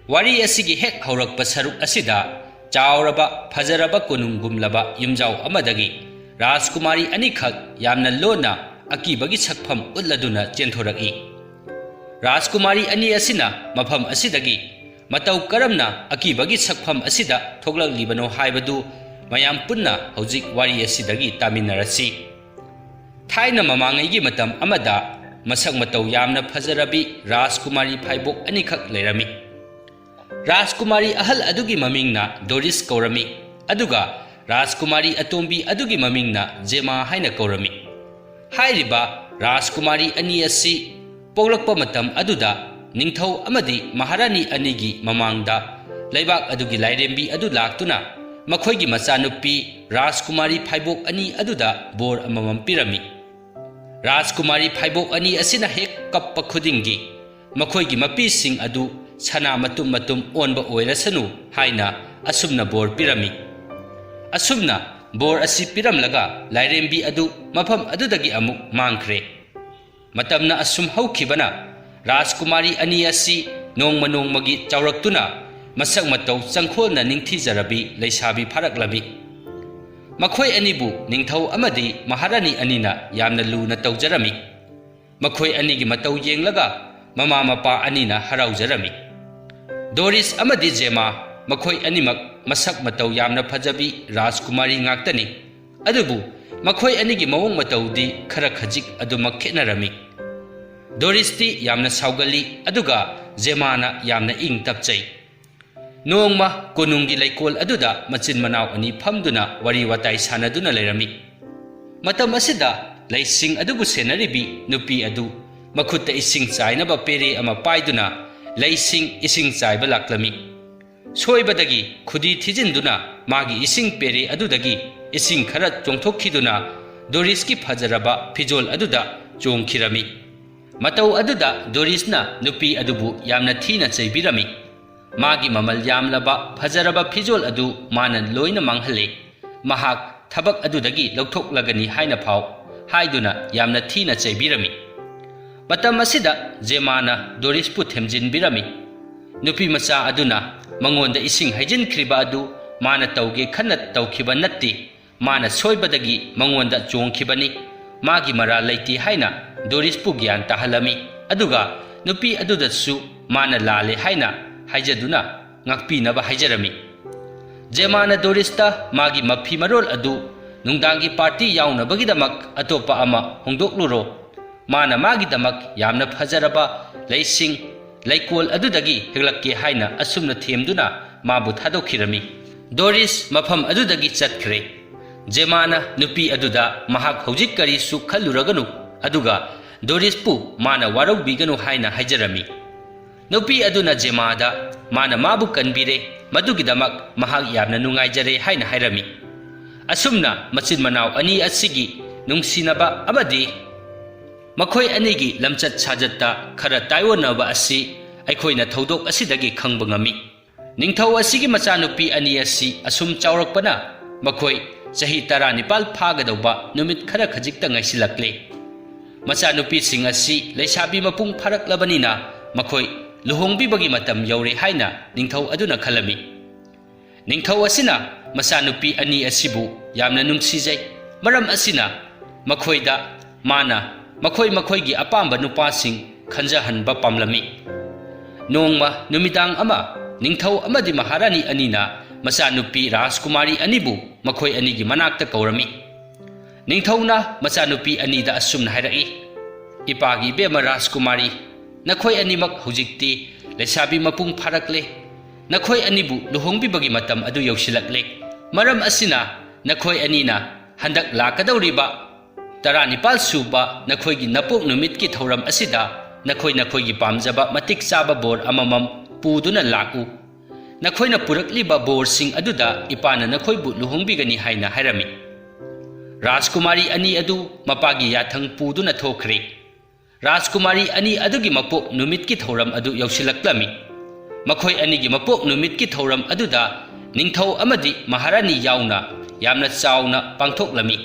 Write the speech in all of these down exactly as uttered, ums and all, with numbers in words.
ꯋꯥꯔꯤ ꯑꯁꯤꯒꯤ ꯍꯦꯛ ꯍꯧꯔꯛꯄ ꯁꯔꯨꯛ ꯑꯁꯤꯗ ꯆꯥꯎꯔꯕ, ꯐꯖꯔꯕ ꯀꯣꯅꯨꯡꯒꯨꯝꯂꯕ ꯌꯨꯝꯖꯥꯎ ꯑꯃꯗꯒꯤ ꯔꯥꯖꯀꯨꯃꯥꯔꯤ ꯑꯅꯤꯈꯛ ꯌꯥꯝꯅ ꯂꯣꯟꯅ ꯑꯀꯤꯕꯒꯤ ꯁꯛꯐꯝ ꯎꯠꯂꯗꯨꯅ ꯆꯦꯟꯊꯣꯔꯛꯏ꯫ ꯔꯥꯖꯀꯨꯃꯥꯔꯤ ꯑꯅꯤ ꯑꯁꯤꯅ ꯃꯐꯝ ꯑꯁꯤꯗꯒꯤ ꯃꯇꯧ ꯀꯔꯝꯅ ꯑꯀꯤꯕꯒꯤ ꯁꯛꯐꯝ ꯑꯁꯤꯗ ꯊꯣꯛꯂꯛꯂꯤꯕꯅꯣ ꯍꯥꯏꯕꯗꯨ ꯃꯌꯥꯝ ꯄꯨꯟꯅ ꯍꯧꯖꯤꯛ ꯋꯥꯔꯤ ꯑꯁꯤꯗꯒꯤ ꯇꯥꯃꯤꯟꯅꯔꯁꯤ꯫ ꯊꯥꯏꯅ ꯃꯃꯥꯡꯉꯩꯒꯤ ꯃꯇꯝ ꯑꯃꯗ ꯃꯁꯛ ꯃꯇꯧ ꯌꯥꯝꯅ ꯐꯖꯔꯕꯤ ꯔꯥꯖꯀꯨꯃꯥꯔꯤ ꯐꯥꯏꯕꯣꯛ ꯑꯅꯤꯈꯛ ꯂꯩꯔꯝꯃꯤ꯫ ꯔꯥꯖꯀꯨꯃꯥꯔꯤ ꯑꯍꯜ ꯑꯗꯨꯒꯤ ꯃꯃꯤꯡꯅ ꯗꯣꯔꯤꯁ ꯀꯧꯔꯝꯃꯤ, ꯑꯗꯨꯒ ꯔꯥꯖꯀꯨꯃꯥꯔꯤ ꯑꯇꯣꯝꯕꯤ ꯑꯗꯨꯒꯤ ꯃꯃꯤꯡꯅ ꯖꯦꯃꯥ ꯍꯥꯏꯅ ꯀꯧꯔꯝꯃꯤ꯫ ꯍꯥꯏꯔꯤꯕ ꯔꯥꯖꯀꯨꯃꯥꯔꯤ ꯑꯅꯤ ꯑꯁꯤ ꯄꯣꯛꯂꯛꯄ ꯃꯇꯝ ꯑꯗꯨꯗ ꯅꯤꯡꯊꯧ ꯑꯃꯗꯤ ꯃꯍꯥꯔꯥꯅꯤ ꯑꯅꯤꯒꯤ ꯃꯃꯥꯡꯗ ꯂꯩꯕꯥꯛ ꯑꯗꯨꯒꯤ ꯂꯥꯏꯔꯦꯝꯕꯤ ꯑꯗꯨ ꯂꯥꯛꯇꯨꯅ ꯃꯈꯣꯏꯒꯤ ꯃꯆꯥꯅꯨꯄꯤ ꯔꯥꯖꯀꯨꯃꯥꯔꯤ ꯐꯥꯏꯕꯣꯛ ꯑꯅꯤ ꯑꯗꯨꯗ ꯕꯣꯔ ꯑꯃꯃꯝ ꯄꯤꯔꯝꯃꯤ꯫ ꯔꯥꯖꯀꯨꯃꯥꯔꯤ ꯐꯥꯏꯕꯣꯛ ꯑꯅꯤ ꯑꯁꯤꯅ ꯍꯦꯛ ꯀꯞꯄ ꯈꯨꯗꯤꯡꯒꯤ ꯃꯈꯣꯏꯒꯤ ꯃꯄꯤꯁꯤꯡ ꯑꯗꯨ ꯁꯅꯥ ꯃꯇꯨꯝ ꯃꯇꯨꯝ ꯑꯣꯟꯕ ꯑꯣꯏꯔꯁꯅꯨ ꯍꯥꯏꯅ ꯑꯁꯨꯝꯅ ꯕꯣꯔ ꯄꯤꯔꯝꯃꯤ꯫ ꯑꯁꯨꯝꯅ ꯕꯣꯔ ꯑꯁꯤ ꯄꯤꯔꯝꯂꯒ ꯂꯥꯏꯔꯦꯝꯕꯤ ꯑꯗꯨ ꯃꯐꯝ ꯑꯗꯨꯗꯒꯤ ꯑꯃꯨꯛ ꯃꯥꯡꯈ꯭ꯔꯦ꯫ ꯃꯇꯝꯅ ꯑꯁꯨꯝ ꯍꯧꯈꯤꯕꯅ ꯔꯥꯖꯀꯨꯃꯥꯔꯤ ꯑꯅꯤ ꯑꯁꯤ ꯅꯣꯡꯃ ꯅꯣꯡꯃꯒꯤ ꯆꯥꯎꯔꯛꯇꯨꯅ ꯃꯁꯛ ꯃꯇꯧ ꯆꯪꯈꯣꯜꯅ ꯅꯤꯡꯊꯤꯖꯔꯕꯤ ꯂꯩꯁꯥꯕꯤ ꯐꯥꯔꯛꯂꯝꯃꯤ꯫ ꯃꯈꯣꯏ ꯑꯅꯤꯕꯨ ꯅꯤꯡꯊꯧ ꯑꯃꯗꯤ ꯃꯍꯥꯔꯥꯅꯤ ꯑꯅꯤꯅ ꯌꯥꯝꯅ ꯂꯨꯅ ꯇꯧꯖꯔꯝꯃꯤ꯫ ꯃꯈꯣꯏ ꯑꯅꯤꯒꯤ ꯃꯇꯧ ꯌꯦꯡꯂꯒ ꯃꯃꯥ ꯃꯄꯥ ꯑꯅꯤꯅ ꯍꯔꯥꯎꯖꯔꯝꯃꯤ꯫ ꯗꯣꯔꯤꯁ ꯑꯃꯗꯤ ꯖꯦꯃꯥ, ꯃꯈꯣꯏ ꯑꯅꯤꯃꯛ ꯃꯁꯛ ꯃꯇꯧ ꯌꯥꯝꯅ ꯐꯖꯕꯤ ꯔꯥꯖꯀꯨꯃꯥꯔꯤ ꯉꯥꯛꯇꯅꯤ꯫ ꯑꯗꯨꯕꯨ ꯃꯈꯣꯏ ꯑꯅꯤꯒꯤ ꯃꯑꯣꯡ ꯃꯇꯧꯗꯤ ꯈꯔ ꯈꯖꯤꯛ ꯑꯗꯨꯃꯛ ꯈꯦꯠꯅꯔꯝꯃꯤ꯫ ꯗꯣꯔꯤꯁꯇꯤ ꯌꯥꯝꯅ ꯁꯥꯎꯒꯜꯂꯤ, ꯑꯗꯨꯒ ꯖꯦꯃꯥꯅ ꯌꯥꯝꯅ ꯏꯪ ꯇꯞꯆꯩ꯫ ꯅꯣꯡꯃ ꯀꯣꯅꯨꯡꯒꯤ ꯂꯩꯀꯣꯜ ꯑꯗꯨꯗ ꯃꯆꯤꯟ ꯃꯅꯥꯎ ꯑꯅꯤ ꯐꯝꯗꯨꯅ ꯋꯥꯔꯤ ꯋꯥꯇꯥꯏ ꯁꯥꯟꯅꯗꯨꯅ ꯂꯩꯔꯝꯃꯤ꯫ ꯃꯇꯝ ꯑꯁꯤꯗ ꯂꯩꯁꯤꯡ ꯑꯗꯨꯕꯨ ꯁꯦꯟꯅꯔꯤꯕꯤ ꯅꯨꯄꯤ ꯑꯗꯨ ꯃꯈꯨꯠꯇ ꯏꯁꯤꯡ ꯆꯥꯏꯅꯕ ꯄꯦꯔꯦ ꯑꯃ ꯄꯥꯏꯗꯨꯅ ꯂꯩꯁꯤꯡ ꯏꯁꯤꯡ ꯆꯥꯏꯕ ꯂꯥꯛꯂꯝꯃꯤ꯫ ꯁꯣꯏꯕꯗꯒꯤ ꯈꯨꯗꯤ ꯊꯤꯖꯤꯟꯗꯨꯅ ꯃꯥꯒꯤ ꯏꯁꯤꯡ ꯄꯦꯔꯦ ꯑꯗꯨꯗꯒꯤ ꯏꯁꯤꯡ ꯈꯔ ꯆꯣꯡꯊꯣꯛꯈꯤꯗꯨꯅ ꯗꯣꯔꯤꯁꯀꯤ ꯐꯖꯔꯕ ꯐꯤꯖꯣꯜ ꯑꯗꯨꯗ ꯆꯣꯡꯈꯤꯔꯝꯃꯤ꯫ ꯃꯇꯧ ꯑꯗꯨꯗ ꯗꯣꯔꯤꯁꯅ ꯅꯨꯄꯤ ꯑꯗꯨꯕꯨ ꯌꯥꯝꯅ ꯊꯤꯅ ꯆꯩꯕꯤꯔꯝꯃꯤ꯫ ꯃꯥꯒꯤ ꯃꯃꯜ ꯌꯥꯝꯂꯕ ꯐꯖꯔꯕ ꯐꯤꯖꯣꯜ ꯑꯗꯨ ꯃꯥꯅ ꯂꯣꯏꯅ ꯃꯥꯡꯍꯜꯂꯦ꯫ ꯃꯍꯥꯛ ꯊꯕꯛ ꯑꯗꯨꯗꯒꯤ ꯂꯧꯊꯣꯛꯂꯒꯅꯤ ꯍꯥꯏꯅ ꯐꯥꯎ ꯍꯥꯏꯗꯨꯅ ꯌꯥꯝꯅ ꯊꯤꯅ ꯆꯩꯕꯤꯔꯝꯃꯤ꯫ ꯃꯇꯝ ꯑꯁꯤꯗ ꯖꯦꯃꯥꯅ ꯗꯣꯔꯤꯁꯄꯨ ꯊꯦꯝꯖꯤꯟꯕꯤꯔꯝꯃꯤ꯫ ꯅꯨꯄꯤ ꯃꯆꯥ ꯑꯗꯨꯅ ꯃꯉꯣꯟꯗ ꯏꯁꯤꯡ ꯍꯩꯖꯤꯟꯈ꯭ꯔꯤꯕ ꯑꯗꯨ ꯃꯥꯅ ꯇꯧꯒꯦ ꯈꯟꯅ ꯇꯧꯈꯤꯕ ꯅꯠꯇꯦ, ꯃꯥꯅ ꯁꯣꯏꯕꯗꯒꯤ ꯃꯉꯣꯟꯗ ꯆꯣꯡꯈꯤꯕꯅꯤ, ꯃꯥꯒꯤ ꯃꯔꯥꯜ ꯂꯩꯇꯦ ꯍꯥꯏꯅ ꯗꯣꯔꯤꯁꯄꯨ ꯒ꯭ꯌꯥꯟ ꯇꯥꯍꯜꯂꯝꯃꯤ꯫ ꯑꯗꯨꯒ ꯅꯨꯄꯤ ꯑꯗꯨꯗꯁꯨ ꯃꯥꯅ ꯂꯥꯜꯂꯦ ꯍꯥꯏꯅ ꯍꯥꯏꯖꯗꯨꯅ ꯉꯥꯛꯄꯤꯅꯕ ꯍꯥꯏꯖꯔꯝꯃꯤ꯫ ꯖꯦꯃꯥꯅ ꯗꯣꯔꯤꯁꯇ ꯃꯥꯒꯤ ꯃꯐꯤ ꯃꯔꯣꯜ ꯑꯗꯨ ꯅꯨꯡꯗꯥꯡꯒꯤ ꯄꯥꯔꯇꯤ ꯌꯥꯎꯅꯕꯒꯤꯗꯃꯛ ꯑꯇꯣꯞꯄ ꯑꯃ ꯍꯣꯡꯗꯣꯛꯂꯨꯔꯣ, ꯃꯥꯅ ꯃꯥꯒꯤꯗꯃꯛ ꯌꯥꯝꯅ ꯐꯖꯔꯕ ꯂꯩꯁꯤꯡ ꯂꯩꯀꯣꯜ ꯑꯗꯨꯗꯒꯤ ꯍꯦꯛꯂꯛꯀꯦ ꯍꯥꯏꯅ ꯑꯁꯨꯝꯅ ꯊꯦꯝꯗꯨꯅ ꯃꯥꯕꯨ ꯊꯥꯗꯣꯛꯈꯤꯔꯝꯃꯤ꯫ ꯗꯣꯔꯤꯁ ꯃꯐꯝ ꯑꯗꯨꯗꯒꯤ ꯆꯠꯈ꯭ꯔꯦ꯫ ꯖꯦꯃꯥꯅ ꯅꯨꯄꯤ ꯑꯗꯨꯗ ꯃꯍꯥꯛ ꯍꯧꯖꯤꯛ ꯀꯔꯤꯁꯨ ꯈꯜꯂꯨꯔꯒꯅꯨ, ꯑꯗꯨꯒ ꯗꯣꯔꯤꯁꯄꯨ ꯃꯥꯅ ꯋꯥꯔꯧꯕꯤꯒꯅꯨ ꯍꯥꯏꯅ ꯍꯥꯏꯖꯔꯝꯃꯤ꯫ ꯅꯨꯄꯤ ꯑꯗꯨꯅ ꯖꯦꯃꯥꯗ ꯃꯥꯅ ꯃꯥꯕꯨ ꯀꯟꯕꯤꯔꯦ, ꯃꯗꯨꯒꯤꯗꯃꯛ ꯃꯍꯥꯛ ꯌꯥꯝꯅ ꯅꯨꯡꯉꯥꯏꯖꯔꯦ ꯍꯥꯏꯅ ꯍꯥꯏꯔꯝꯃꯤ꯫ ꯑꯁꯨꯝꯅ ꯃꯆꯤꯟ ꯃꯅꯥꯎ ꯑꯅꯤ ꯑꯁꯤꯒꯤ ꯅꯨꯡꯁꯤꯅꯕ ꯑꯃꯗꯤ ꯃꯈꯣꯏ ꯑꯅꯤꯒꯤ ꯂꯝꯆꯠ ꯁꯥꯖꯠꯇ ꯈꯔ ꯇꯥꯏꯑꯣꯟꯅꯕ ꯑꯁꯤ ꯑꯩꯈꯣꯏꯅ ꯊꯧꯗꯣꯛ ꯑꯁꯤꯗꯒꯤ ꯈꯪꯕ ꯉꯝꯃꯤ꯫ ꯅꯤꯡꯊꯧ ꯑꯁꯤꯒꯤ ꯃꯆꯥꯅꯨꯄꯤ ꯑꯅꯤ ꯑꯁꯤ ꯑꯁꯨꯝ ꯆꯥꯎꯔꯛꯄꯅ ꯃꯈꯣꯏ ꯆꯍꯤ ꯇꯔꯥꯅꯤꯄꯥꯜ ꯐꯥꯒꯗꯧꯕ ꯅꯨꯃꯤꯠ ꯈꯔ ꯈꯖꯤꯛꯇ ꯉꯥꯏꯁꯤꯜꯂꯛꯂꯦ꯫ ꯃꯆꯥꯅꯨꯄꯤꯁꯤꯡ ꯑꯁꯤ ꯂꯩꯁꯥꯕꯤ ꯃꯄꯨꯡ ꯐꯥꯔꯛꯂꯕꯅꯤꯅ ꯃꯈꯣꯏ ꯂꯨꯍꯣꯡꯕꯤꯕꯒꯤ ꯃꯇꯝ ꯌꯧꯔꯦ ꯍꯥꯏꯅ ꯅꯤꯡꯊꯧ ꯑꯗꯨꯅ ꯈꯜꯂꯝꯃꯤ꯫ ꯅꯤꯡꯊꯧ ꯑꯁꯤꯅ ꯃꯆꯥꯅꯨꯄꯤ ꯑꯅꯤ ꯑꯁꯤꯕꯨ ꯌꯥꯝꯅ ꯅꯨꯡꯁꯤꯖꯩ꯫ ꯃꯔꯝ ꯑꯁꯤꯅ ꯃꯈꯣꯏꯗ ꯃꯥꯅ ꯃꯈꯣꯏ ꯃꯈꯣꯏꯒꯤ ꯑꯄꯥꯝꯕ ꯅꯨꯄꯥꯁꯤꯡ ꯈꯟꯖꯍꯟꯕ ꯄꯥꯝꯂꯝꯃꯤ꯫ ꯅꯣꯡꯃ ꯅꯨꯃꯤꯗꯥꯡ ꯑꯃ ꯅꯤꯡꯊꯧ ꯑꯃꯗꯤ ꯃꯍꯥꯔꯥꯅꯤ ꯑꯅꯤꯅ ꯃꯆꯥꯅꯨꯄꯤ ꯔꯥꯖꯀꯨꯃꯥꯔꯤ ꯑꯅꯤꯕꯨ ꯃꯈꯣꯏ ꯑꯅꯤꯒꯤ ꯃꯅꯥꯛꯇ ꯀꯧꯔꯝꯃꯤ꯫ ꯅꯤꯡꯊꯧꯅ ꯃꯆꯥꯅꯨꯄꯤ ꯑꯅꯤꯗ ꯑꯁꯨꯝꯅ ꯍꯥꯏꯔꯛꯏ, "ꯏꯄꯥꯒꯤ ꯏꯕꯦꯝꯃ ꯔꯥꯖꯀꯨꯃꯥꯔꯤ, ꯅꯈꯣꯏ ꯑꯅꯤꯃꯛ ꯍꯧꯖꯤꯛꯇꯤ ꯂꯩꯁꯥꯕꯤ ꯃꯄꯨꯡ ꯐꯥꯔꯛꯂꯦ꯫ ꯅꯈꯣꯏ ꯑꯅꯤꯕꯨ ꯂꯨꯍꯣꯡꯕꯤꯕꯒꯤ ꯃꯇꯝ ꯑꯗꯨ ꯌꯧꯁꯤꯜꯂꯛꯂꯦ꯫ ꯃꯔꯝ ꯑꯁꯤꯅ ꯅꯈꯣꯏ ꯑꯅꯤꯅ ꯍꯟꯗꯛ ꯂꯥꯛꯀꯗꯧꯔꯤꯕ ꯇꯔꯥꯅꯤꯄꯥꯜ ꯁꯨꯕ ꯅꯈꯣꯏꯒꯤ ꯅꯄꯣꯛ ꯅꯨꯃꯤꯠꯀꯤ ꯊꯧꯔꯝ ꯑꯁꯤꯗ ꯅꯈꯣꯏ ꯅꯈꯣꯏꯒꯤ ꯄꯥꯝꯖꯕ ꯃꯇꯤꯛ ꯆꯥꯕ ꯕꯣꯔ ꯑꯃꯃꯝ ꯄꯨꯗꯨꯅ ꯂꯥꯛꯎ꯫ ꯅꯈꯣꯏꯅ ꯄꯨꯔꯛꯂꯤꯕ ꯕꯣꯔꯁꯤꯡ ꯑꯗꯨꯗ ꯏꯄꯥꯅ ꯅꯈꯣꯏꯕꯨ ꯂꯨꯍꯣꯡꯕꯤꯒꯅꯤ" ꯍꯥꯏꯅ ꯍꯥꯏꯔꯝꯃꯤ꯫ ꯔꯥꯖꯀꯨꯃꯥꯔꯤ ꯑꯅꯤ ꯑꯗꯨ ꯃꯄꯥꯒꯤ ꯌꯥꯊꯪ ꯄꯨꯗꯨꯅ ꯊꯣꯛꯈ꯭ꯔꯦ꯫ ꯔꯥꯖꯀꯨꯃꯥꯔꯤ ꯑꯅꯤ ꯑꯗꯨꯒꯤ ꯃꯄꯣꯛ ꯅꯨꯃꯤꯠꯀꯤ ꯊꯧꯔꯝ ꯑꯗꯨ ꯌꯧꯁꯤꯜꯂꯛꯂꯝꯃꯤ꯫ ꯃꯈꯣꯏ ꯑꯅꯤꯒꯤ ꯃꯄꯣꯛ ꯅꯨꯃꯤꯠꯀꯤ ꯊꯧꯔꯝ ꯑꯗꯨꯗ ꯅꯤꯡꯊꯧ ꯑꯃꯗꯤ ꯃꯍꯥꯔꯥꯅꯤ ꯌꯥꯎꯅ ꯌꯥꯝꯅ ꯆꯥꯎꯅ ꯄꯥꯡꯊꯣꯛꯂꯝꯃꯤ꯫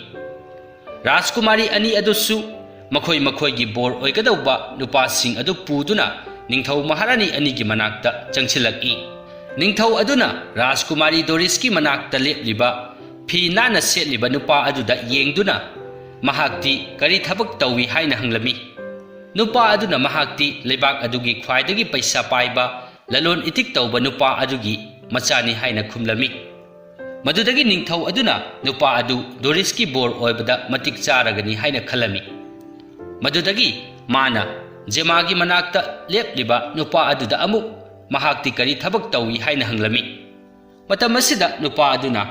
ꯔꯥꯖꯀꯨꯃꯥꯔꯤ ꯑꯅꯤ ꯑꯗꯨꯁꯨ ꯃꯈꯣꯏ ꯃꯈꯣꯏꯒꯤ ꯕꯣꯔ ꯑꯣꯏꯒꯗꯧꯕ ꯅꯨꯄꯥꯁꯤꯡ ꯑꯗꯨ ꯄꯨꯗꯨꯅ ꯅꯤꯡꯊꯧ ꯃꯍꯥꯔꯥꯅꯤ ꯑꯅꯤꯒꯤ ꯃꯅꯥꯛꯇ ꯆꯪꯁꯤꯜꯂꯛꯏ꯫ ꯅꯤꯡꯊꯧ ꯑꯗꯨꯅ ꯔꯥꯖꯀꯨꯃꯥꯔꯤ ꯗꯣꯔꯤꯁꯀꯤ ꯃꯅꯥꯛꯇ ꯂꯦꯞꯂꯤꯕ ꯐꯤ ꯅꯥꯟꯅ ꯁꯦꯠꯂꯤꯕ ꯅꯨꯄꯥ ꯑꯗꯨꯗ ꯌꯦꯡꯗꯨꯅ ꯃꯍꯥꯛꯇꯤ ꯀꯔꯤ ꯊꯕꯛ ꯇꯧꯏ ꯍꯥꯏꯅ ꯍꯪꯂꯝꯃꯤ꯫ ꯅꯨꯄꯥ ꯑꯗꯨꯅ ꯃꯍꯥꯛꯇꯤ ꯂꯩꯕꯥꯛ ꯑꯗꯨꯒꯤ ꯈ꯭ꯋꯥꯏꯗꯒꯤ ꯄꯩꯁꯥ ꯄꯥꯏꯕ ꯂꯂꯣꯟ ꯏꯇꯤꯛ ꯇꯧꯕ ꯅꯨꯄꯥ ꯑꯗꯨꯒꯤ ꯃꯆꯥꯅꯤ ꯍꯥꯏꯅ ꯈꯨꯝꯂꯝꯃꯤ꯫ ꯃꯗꯨꯗꯒꯤ ꯅꯤꯡꯊꯧ ꯑꯗꯨꯅ ꯅꯨꯄꯥ ꯑꯗꯨ ꯗꯣꯔꯤꯁꯀꯤ ꯕꯣꯔ ꯑꯣꯏꯕꯗ ꯃꯇꯤꯛ ꯆꯥꯔꯒꯅꯤ ꯍꯥꯏꯅ ꯈꯜꯂꯝꯃꯤ꯫ ꯃꯗꯨꯗꯒꯤ ꯃꯥꯅ ꯖꯦꯃꯥꯒꯤ ꯃꯅꯥꯛꯇ ꯂꯦꯞꯂꯤꯕ ꯅꯨꯄꯥ ꯑꯗꯨꯗ ꯑꯃꯨꯛ ꯃꯍꯥꯛꯇꯤ ꯀꯔꯤ ꯊꯕꯛ ꯇꯧꯏ ꯍꯥꯏꯅ ꯍꯪꯂꯝꯃꯤ꯫ ꯃꯇꯝ ꯑꯁꯤꯗ ꯅꯨꯄꯥ ꯑꯗꯨꯅ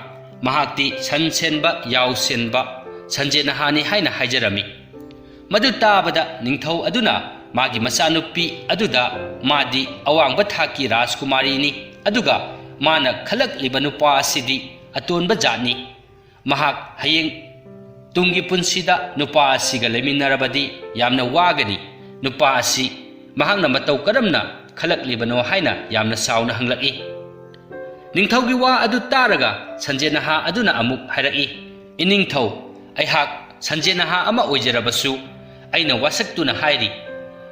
ꯃꯍꯥꯛꯇꯤ ꯁꯟ ꯁꯦꯟꯕ, ꯌꯥꯎ ꯁꯦꯟꯕ, ꯁꯟꯖꯦꯅꯍꯥꯅꯤ ꯍꯥꯏꯅ ꯍꯥꯏꯖꯔꯝꯃꯤ꯫ ꯃꯗꯨ ꯇꯥꯕꯗ ꯅꯤꯡꯊꯧ ꯑꯗꯨꯅ ꯃꯥꯒꯤ ꯃꯆꯥꯅꯨꯄꯤ ꯑꯗꯨꯗ ꯃꯥꯗꯤ ꯑꯋꯥꯡꯕ ꯊꯥꯛꯀꯤ ꯔꯥꯖꯀꯨꯃꯥꯔꯤꯅꯤ, ꯑꯗꯨꯒ ꯃꯥꯅ ꯈꯜꯂꯛꯂꯤꯕ ꯅꯨꯄꯥ ꯑꯁꯤꯗꯤ ꯑꯇꯣꯟꯕ ꯖꯥꯠꯅꯤ꯫ ꯃꯍꯥꯛ ꯍꯌꯦꯡ ꯇꯨꯡꯒꯤ ꯄꯨꯟꯁꯤꯗ ꯅꯨꯄꯥ ꯑꯁꯤꯒ ꯂꯩꯃꯤꯟꯅꯔꯕꯗꯤ ꯌꯥꯝꯅ ꯋꯥꯒꯅꯤ꯫ ꯅꯨꯄꯥ ꯑꯁꯤ ꯃꯍꯥꯛꯅ ꯃꯇꯧ ꯀꯔꯝꯅ ꯈꯜꯂꯛꯂꯤꯕꯅꯣ ꯍꯥꯏꯅ ꯌꯥꯝꯅ ꯁꯥꯎꯅ ꯍꯪꯂꯛꯏ꯫ ꯅꯤꯡꯊꯧꯒꯤ ꯋꯥ ꯑꯗꯨ ꯇꯥꯔꯒ ꯁꯟꯖꯦꯅꯍꯥ ꯑꯗꯨꯅ ꯑꯃꯨꯛ ꯍꯥꯏꯔꯛꯏ, "ꯏꯅꯤꯡꯊꯧ, ꯑꯩꯍꯥꯛ ꯁꯟꯖꯦꯅꯍꯥ ꯑꯃ ꯑꯣꯏꯖꯔꯕꯁꯨ ꯑꯩꯅ ꯋꯥꯁꯛꯇꯨꯅ ꯍꯥꯏꯔꯤ,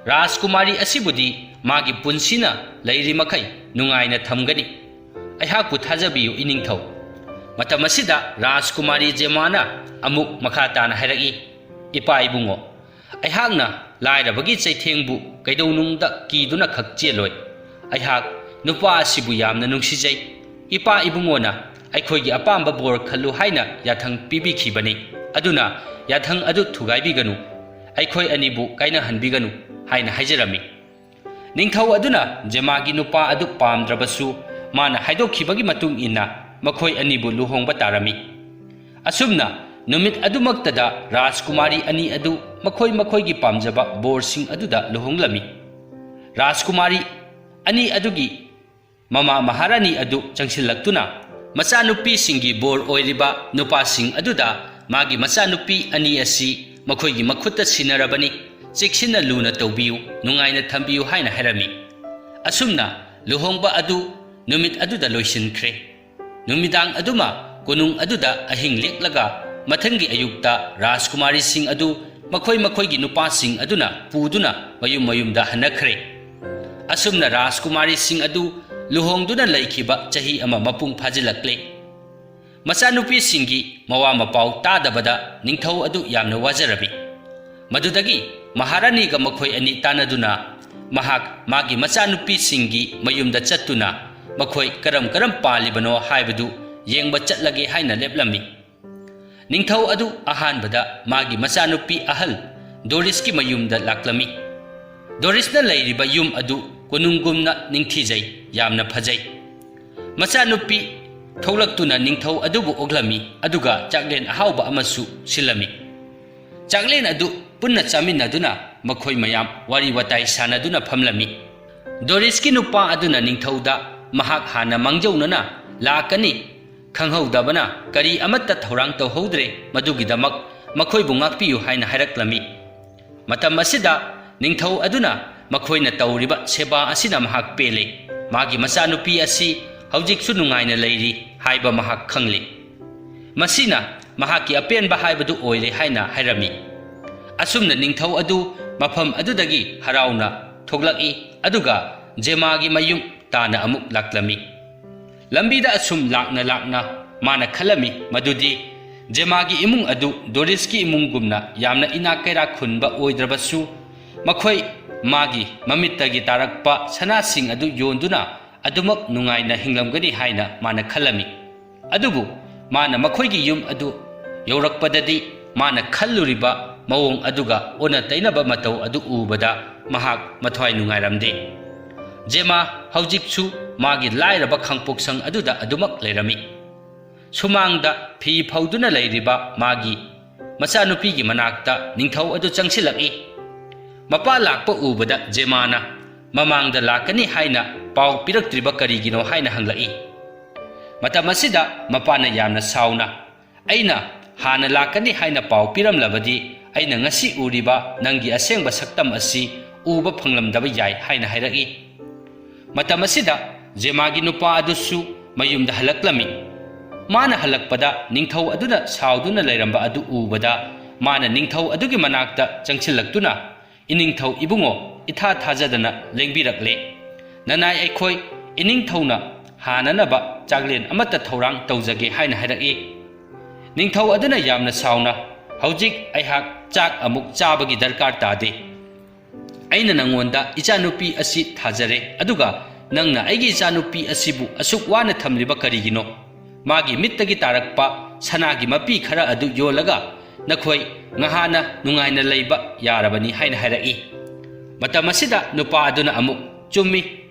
ꯔꯥꯖꯀꯨꯃꯥꯔꯤ ꯑꯁꯤꯕꯨꯗꯤ ꯃꯥꯒꯤ ꯄꯨꯟꯁꯤꯅ ꯂꯩꯔꯤ ꯃꯈꯩ ꯅꯨꯡꯉꯥꯏꯅ ꯊꯝꯒꯅꯤ꯫ ꯑꯩꯍꯥꯛꯄꯨ ꯊꯥꯖꯕꯤꯌꯨ ꯏꯅꯤꯡꯊꯧ꯫" ꯃꯇꯝ ꯑꯁꯤꯗ ꯔꯥꯖꯀꯨꯃꯥꯔꯤ ꯖꯦꯃꯥꯅ ꯑꯃꯨꯛ ꯃꯈꯥ ꯇꯥꯅ ꯍꯥꯏꯔꯛꯏ, "ꯏꯄꯥ ꯏꯕꯨꯡꯉꯣ, ꯑꯩꯍꯥꯛꯅ ꯂꯥꯏꯔꯕꯒꯤ ꯆꯩꯊꯦꯡꯕꯨ ꯀꯩꯗꯧꯅꯨꯡꯗ ꯀꯤꯗꯨꯅ ꯈꯛ ꯆꯦꯜꯂꯣꯏ꯫ ꯑꯩꯍꯥꯛ ꯅꯨꯄꯥ ꯑꯁꯤꯕꯨ ꯌꯥꯝꯅ ꯅꯨꯡꯁꯤꯖꯩ꯫ ꯏꯄꯥ ꯏꯕꯨꯡꯉꯣꯅ ꯑꯩꯈꯣꯏꯒꯤ ꯑꯄꯥꯝꯕ ꯕꯣꯔ ꯈꯜꯂꯨ ꯍꯥꯏꯅ ꯌꯥꯊꯪ ꯄꯤꯕꯤꯈꯤꯕꯅꯤ꯫ ꯑꯗꯨꯅ ꯌꯥꯊꯪ ꯑꯗꯨ ꯊꯨꯒꯥꯏꯕꯤꯒꯅꯨ, ꯑꯩꯈꯣꯏ ꯑꯅꯤꯕꯨ ꯀꯥꯏꯅꯍꯟꯕꯤꯒꯅꯨ" ꯍꯥꯏꯅ ꯍꯥꯏꯖꯔꯝꯃꯤ꯫ ꯅꯤꯡꯊꯧ ꯑꯗꯨꯅ ꯖꯦꯃꯥꯒꯤ ꯅꯨꯄꯥ ꯑꯗꯨ ꯄꯥꯝꯗ꯭ꯔꯕꯁꯨ ꯃꯥꯅ ꯍꯥꯏꯗꯣꯛꯈꯤꯕꯒꯤ ꯃꯇꯨꯡ ꯏꯟꯅ ꯃꯈꯣꯏ ꯑꯅꯤꯕꯨ ꯂꯨꯍꯣꯡꯕ ꯇꯥꯔꯝꯃꯤ꯫ ꯑꯁꯨꯝꯅ ꯅꯨꯃꯤꯠ ꯑꯗꯨꯃꯛꯇꯗ ꯔꯥꯖꯀꯨꯃꯥꯔꯤ ꯑꯅꯤ ꯑꯗꯨ ꯃꯈꯣꯏ ꯃꯈꯣꯏꯒꯤ ꯄꯥꯝꯖꯕ ꯕꯣꯔꯁꯤꯡ ꯑꯗꯨꯗ ꯂꯨꯍꯣꯡꯂꯝꯃꯤ꯫ ꯔꯥꯖꯀꯨꯃꯥꯔꯤ ꯑꯅꯤ ꯑꯗꯨꯒꯤ ꯃꯃꯥ ꯃꯍꯥꯔꯥꯅꯤ ꯑꯗꯨ ꯆꯪꯁꯤꯜꯂꯛꯇꯨꯅ ꯃꯆꯥꯅꯨꯄꯤꯁꯤꯡꯒꯤ ꯕꯣꯔ ꯑꯣꯏꯔꯤꯕ ꯅꯨꯄꯥꯁꯤꯡ ꯑꯗꯨꯗ ꯃꯥꯒꯤ ꯃꯆꯥꯅꯨꯄꯤ ꯑꯅꯤ ꯑꯁꯤ ꯃꯈꯣꯏꯒꯤ ꯃꯈꯨꯠꯇ ꯁꯤꯟꯅꯔꯕꯅꯤ, ꯆꯦꯛꯁꯤꯟꯅ ꯂꯨꯅ ꯇꯧꯕꯤꯌꯨ, ꯅꯨꯡꯉꯥꯏꯅ ꯊꯝꯕꯤꯌꯨ ꯍꯥꯏꯅ ꯍꯥꯏꯔꯝꯃꯤ꯫ ꯑꯁꯨꯝꯅ ꯂꯨꯍꯣꯡꯕ ꯑꯗꯨ ꯅꯨꯃꯤꯠ ꯑꯗꯨꯗ ꯂꯣꯏꯁꯤꯟꯈ꯭ꯔꯦ꯫ ꯅꯨꯃꯤꯗꯥꯡ ꯑꯗꯨꯃ ꯀꯣꯅꯨꯡ ꯑꯗꯨꯗ ꯑꯍꯤꯡ ꯂꯦꯛꯂꯒ ꯃꯊꯪꯒꯤ ꯑꯌꯨꯛꯇ ꯔꯥꯖꯀꯨꯃꯥꯔꯤꯁꯤꯡ ꯑꯗꯨ ꯃꯈꯣꯏ ꯃꯈꯣꯏꯒꯤ ꯅꯨꯄꯥꯁꯤꯡ ꯑꯗꯨꯅ ꯄꯨꯗꯨꯅ ꯃꯌꯨꯝ ꯃꯌꯨꯝꯗ ꯍꯟꯅꯈ꯭ꯔꯦ꯫ ꯑꯁꯨꯝꯅ ꯔꯥꯖꯀꯨꯃꯥꯔꯤꯁꯤꯡ ꯑꯗꯨ ꯂꯨꯍꯣꯡꯗꯨꯅ ꯂꯩꯈꯤꯕ ꯆꯍꯤ ꯑꯃ ꯃꯄꯨꯡ ꯐꯥꯖꯤꯜꯂꯛꯂꯦ꯫ ꯃꯆꯥꯅꯨꯄꯤꯁꯤꯡꯒꯤ ꯃꯋꯥ ꯃꯄꯥꯎ ꯇꯥꯗꯕꯗ ꯅꯤꯡꯊꯧ ꯑꯗꯨ ꯌꯥꯝꯅ ꯋꯥꯖꯔꯝꯃꯤ꯫ ꯃꯗꯨꯗꯒꯤ ꯃꯍꯥꯔꯥꯅꯤꯒ ꯃꯈꯣꯏ ꯑꯅꯤ ꯇꯥꯟꯅꯗꯨꯅ ꯃꯍꯥꯛ ꯃꯥꯒꯤ ꯃꯆꯥꯅꯨꯄꯤꯁꯤꯡꯒꯤ ꯃꯌꯨꯝꯗ ꯆꯠꯇꯨꯅ ꯃꯈꯣꯏ ꯀꯔꯝ ꯀꯔꯝ ꯄꯥꯜꯂꯤꯕꯅꯣ ꯍꯥꯏꯕꯗꯨ ꯌꯦꯡꯕ ꯆꯠꯂꯒꯦ ꯍꯥꯏꯅ ꯂꯦꯞꯂꯝꯃꯤ꯫ ꯅꯤꯡꯊꯧ ꯑꯗꯨ ꯑꯍꯥꯟꯕꯗ ꯃꯥꯒꯤ ꯃꯆꯥꯅꯨꯄꯤ ꯑꯍꯜ ꯗꯣꯔꯤꯁꯀꯤ ꯃꯌꯨꯝꯗ ꯂꯥꯛꯂꯝꯃꯤ꯫ ꯗꯣꯔꯤꯁꯅ ꯂꯩꯔꯤꯕ ꯌꯨꯝ ꯑꯗꯨ ꯀꯣꯅꯨꯡꯒꯨꯝꯅ ꯅꯤꯡꯊꯤꯖꯩ, ꯌꯥꯝꯅ ꯐꯖꯩ꯫ ꯃꯆꯥꯅꯨꯄꯤ ꯊꯣꯛꯂꯛꯇꯨꯅ ꯅꯤꯡꯊꯧ ꯑꯗꯨꯕꯨ ꯑꯣꯛꯂꯝꯃꯤ, ꯑꯗꯨꯒ ꯆꯥꯛꯂꯦꯟ ꯑꯍꯥꯎꯕ ꯑꯃꯁꯨ ꯁꯤꯜꯂꯝꯃꯤ꯫ ꯆꯥꯛꯂꯦꯟ ꯑꯗꯨ ꯄꯨꯟꯅ ꯆꯥꯃꯤꯟꯅꯗꯨꯅ ꯃꯈꯣꯏ ꯃꯌꯥꯝ ꯋꯥꯔꯤ ꯋꯥꯇꯥꯏ ꯁꯥꯟꯅꯗꯨꯅ ꯐꯝꯂꯝꯃꯤ꯫ ꯗꯣꯔꯤꯁꯀꯤ ꯅꯨꯄꯥ ꯑꯗꯨꯅ ꯅꯤꯡꯊꯧꯗ ꯃꯍꯥꯛ ꯍꯥꯟꯅ ꯃꯥꯡꯖꯧꯅꯅ ꯂꯥꯛꯀꯅꯤ ꯈꯪꯍꯧꯗꯕꯅ ꯀꯔꯤ ꯑꯃꯠꯇ ꯊꯧꯔꯥꯡ ꯇꯧꯍꯧꯗ꯭ꯔꯦ, ꯃꯗꯨꯒꯤꯗꯃꯛ ꯃꯈꯣꯏꯕꯨ ꯉꯥꯛꯄꯤꯌꯨ ꯍꯥꯏꯅ ꯍꯥꯏꯔꯛꯂꯝꯃꯤ꯫ ꯃꯇꯝ ꯑꯁꯤꯗ ꯅꯤꯡꯊꯧ ꯑꯗꯨꯅ ꯃꯈꯣꯏꯅ ꯇꯧꯔꯤꯕ ꯁꯦꯕꯥ ꯑꯁꯤꯅ ꯃꯍꯥꯛ ꯄꯦꯜꯂꯦ꯫ ꯃꯥꯒꯤ ꯃꯆꯥꯅꯨꯄꯤ ꯑꯁꯤ ꯍꯧꯖꯤꯛꯁꯨ ꯅꯨꯡꯉꯥꯏꯅ ꯂꯩꯔꯤ ꯍꯥꯏꯕ ꯃꯍꯥꯛ ꯈꯪꯂꯦ꯫ ꯃꯁꯤꯅ ꯃꯍꯥꯛꯀꯤ ꯑꯄꯦꯟꯕ ꯍꯥꯏꯕꯗꯨ ꯑꯣꯏꯔꯦ ꯍꯥꯏꯅ ꯍꯥꯏꯔꯝꯃꯤ꯫ ꯑꯁꯨꯝꯅ ꯅꯤꯡꯊꯧ ꯑꯗꯨ ꯃꯐꯝ ꯑꯗꯨꯗꯒꯤ ꯍꯔꯥꯎꯅ ꯊꯣꯛꯂꯛꯏ, ꯑꯗꯨꯒ ꯖꯦꯃꯥꯒꯤ ꯃꯌꯨꯝ ꯇꯥꯅ ꯑꯃꯨꯛ ꯂꯥꯛꯂꯝꯃꯤ꯫ ꯂꯝꯕꯤꯗ ꯑꯁꯨꯝ ꯂꯥꯛꯅ ꯂꯥꯛꯅ ꯃꯥꯅ ꯈꯜꯂꯝꯃꯤ ꯃꯗꯨꯗꯤ ꯖꯦꯃꯥꯒꯤ ꯏꯃꯨꯡ ꯑꯗꯨ ꯗꯣꯔꯤꯁꯀꯤ ꯏꯃꯨꯡꯒꯨꯝꯅ ꯌꯥꯝꯅ ꯏꯅꯥꯛ ꯀꯩꯔꯥꯛ ꯈꯨꯟꯕ ꯑꯣꯏꯗ꯭ꯔꯕꯁꯨ, ꯃꯈꯣꯏ ꯃꯥꯒꯤ ꯃꯃꯤꯠꯇꯒꯤ ꯇꯥꯔꯛꯄ ꯁꯅꯥꯁꯤꯡ ꯑꯗꯨ ꯌꯣꯟꯗꯨꯅ ꯑꯗꯨꯃꯛ ꯅꯨꯡꯉꯥꯏꯅ ꯍꯤꯡꯂꯝꯒꯅꯤ ꯍꯥꯏꯅ ꯃꯥꯅ ꯈꯜꯂꯝꯃꯤ꯫ ꯑꯗꯨꯕꯨ ꯃꯥꯅ ꯃꯈꯣꯏꯒꯤ ꯌꯨꯝ ꯑꯗꯨ ꯌꯧꯔꯛꯄꯗꯗꯤ ꯃꯥꯅ ꯈꯜꯂꯨꯔꯤꯕ ꯃꯑꯣꯡ ꯑꯗꯨꯒ ꯑꯣꯟꯅ ꯇꯩꯅꯕ ꯃꯇꯧ ꯑꯗꯨ ꯎꯕꯗ ꯃꯍꯥꯛ ꯃꯊ꯭ꯋꯥꯏ ꯅꯨꯡꯉꯥꯏꯔꯝꯗꯦ꯫ ꯖꯦꯃꯥ ꯍꯧꯖꯤꯛꯁꯨ ꯃꯥꯒꯤ ꯂꯥꯏꯔꯕ ꯈꯥꯡꯄꯣꯛꯁꯪ ꯑꯗꯨꯗ ꯑꯗꯨꯃꯛ ꯂꯩꯔꯝꯃꯤ꯫ ꯁꯨꯃꯥꯡꯗ ꯐꯤ ꯐꯧꯗꯨꯅ ꯂꯩꯔꯤꯕ ꯃꯥꯒꯤ ꯃꯆꯥꯅꯨꯄꯤꯒꯤ ꯃꯅꯥꯛꯇ ꯅꯤꯡꯊꯧ ꯑꯗꯨ ꯆꯪꯁꯤꯜꯂꯛꯏ꯫ ꯃꯄꯥ ꯂꯥꯛꯄ ꯎꯕꯗ ꯖꯦꯃꯥꯅ ꯃꯃꯥꯡꯗ ꯂꯥꯛꯀꯅꯤ ꯍꯥꯏꯅ ꯄꯥꯎ ꯄꯤꯔꯛꯇ꯭ꯔꯤꯕ ꯀꯔꯤꯒꯤꯅꯣ ꯍꯥꯏꯅ ꯍꯪꯂꯛꯏ꯫ ꯃꯇꯝ ꯑꯁꯤꯗ ꯃꯄꯥꯅ ꯌꯥꯝꯅ ꯁꯥꯎꯅ, "ꯑꯩꯅ ꯍꯥꯟꯅ ꯂꯥꯛꯀꯅꯤ ꯍꯥꯏꯅ ꯄꯥꯎ ꯄꯤꯔꯝꯂꯕꯗꯤ ꯑꯩꯅ ꯉꯁꯤ ꯎꯔꯤꯕ ꯅꯪꯒꯤ ꯑꯁꯦꯡꯕ ꯁꯛꯇꯝ ꯑꯁꯤ ꯎꯕ ꯐꯪꯂꯝꯗꯕ ꯌꯥꯏ" ꯍꯥꯏꯅ ꯍꯥꯏꯔꯛꯏ꯫ ꯃꯇꯝ ꯑꯁꯤꯗ ꯖꯦꯃꯥꯒꯤ ꯅꯨꯄꯥ ꯑꯗꯨꯁꯨ ꯃꯌꯨꯝꯗ ꯍꯜꯂꯛꯂꯝꯃꯤ꯫ ꯃꯥꯅ ꯍꯜꯂꯛꯄꯗ ꯅꯤꯡꯊꯧ ꯑꯗꯨꯅ ꯁꯥꯎꯗꯨꯅ ꯂꯩꯔꯝꯕ ꯑꯗꯨ ꯎꯕꯗ ꯃꯥꯅ ꯅꯤꯡꯊꯧ ꯑꯗꯨꯒꯤ ꯃꯅꯥꯛꯇ ꯆꯪꯁꯤꯜꯂꯛꯇꯨꯅ, "ꯏꯅꯤꯡꯊꯧ ꯏꯕꯨꯡꯉꯣ, ꯏꯊꯥ ꯊꯥꯖꯗꯅ ꯂꯦꯡꯕꯤꯔꯛꯂꯦ꯫ "ꯅꯅꯥꯏ ꯑꯩꯈꯣꯏ ꯏꯅꯤꯡꯊꯧꯅ ꯍꯥꯟꯅꯅꯕ ꯆꯥꯛꯂꯦꯟ ꯑꯃꯠꯇ ꯊꯧꯔꯥꯡ ꯇꯧꯖꯒꯦ" ꯍꯥꯏꯅ ꯍꯥꯏꯔꯛꯏ꯫ ꯅꯤꯡꯊꯧ ꯑꯗꯨꯅ ꯌꯥꯝꯅ ꯁꯥꯎꯅ, "ꯍꯧꯖꯤꯛ ꯑꯩꯍꯥꯛ ꯆꯥꯛ ꯑꯃꯨꯛ ꯆꯥꯕꯒꯤ ꯗꯔꯀꯥꯔ ꯇꯥꯗꯦ꯫ ꯑꯩꯅ ꯅꯪꯉꯣꯟꯗ ꯏꯆꯥꯅꯨꯄꯤ ꯑꯁꯤ ꯊꯥꯖꯔꯦ, ꯑꯗꯨꯒ ꯅꯪꯅ ꯑꯩꯒꯤ ꯏꯆꯥꯅꯨꯄꯤ ꯑꯁꯤꯕꯨ ꯑꯁꯨꯛ ꯋꯥꯅ ꯊꯝꯂꯤꯕ ꯀꯔꯤꯒꯤꯅꯣ? ꯃꯥꯒꯤ ꯃꯤꯠꯇꯒꯤ ꯇꯥꯔꯛꯄ ꯁꯅꯥꯒꯤ ꯃꯄꯤ ꯈꯔ ꯑꯗꯨ ꯌꯣꯜꯂꯒ ꯅꯈꯣꯏ ꯉꯍꯥꯟꯅ ꯅꯨꯡꯉꯥꯏꯅ ꯂꯩꯕ ꯌꯥꯔꯕꯅꯤ" ꯍꯥꯏꯅ ꯍꯥꯏꯔꯛꯏ꯫ ꯃꯇꯝ ꯑꯁꯤꯗ ꯅꯨꯄꯥ ꯑꯗꯨꯅ ꯑꯃꯨꯛ, "ꯆꯨꯝꯃꯤ,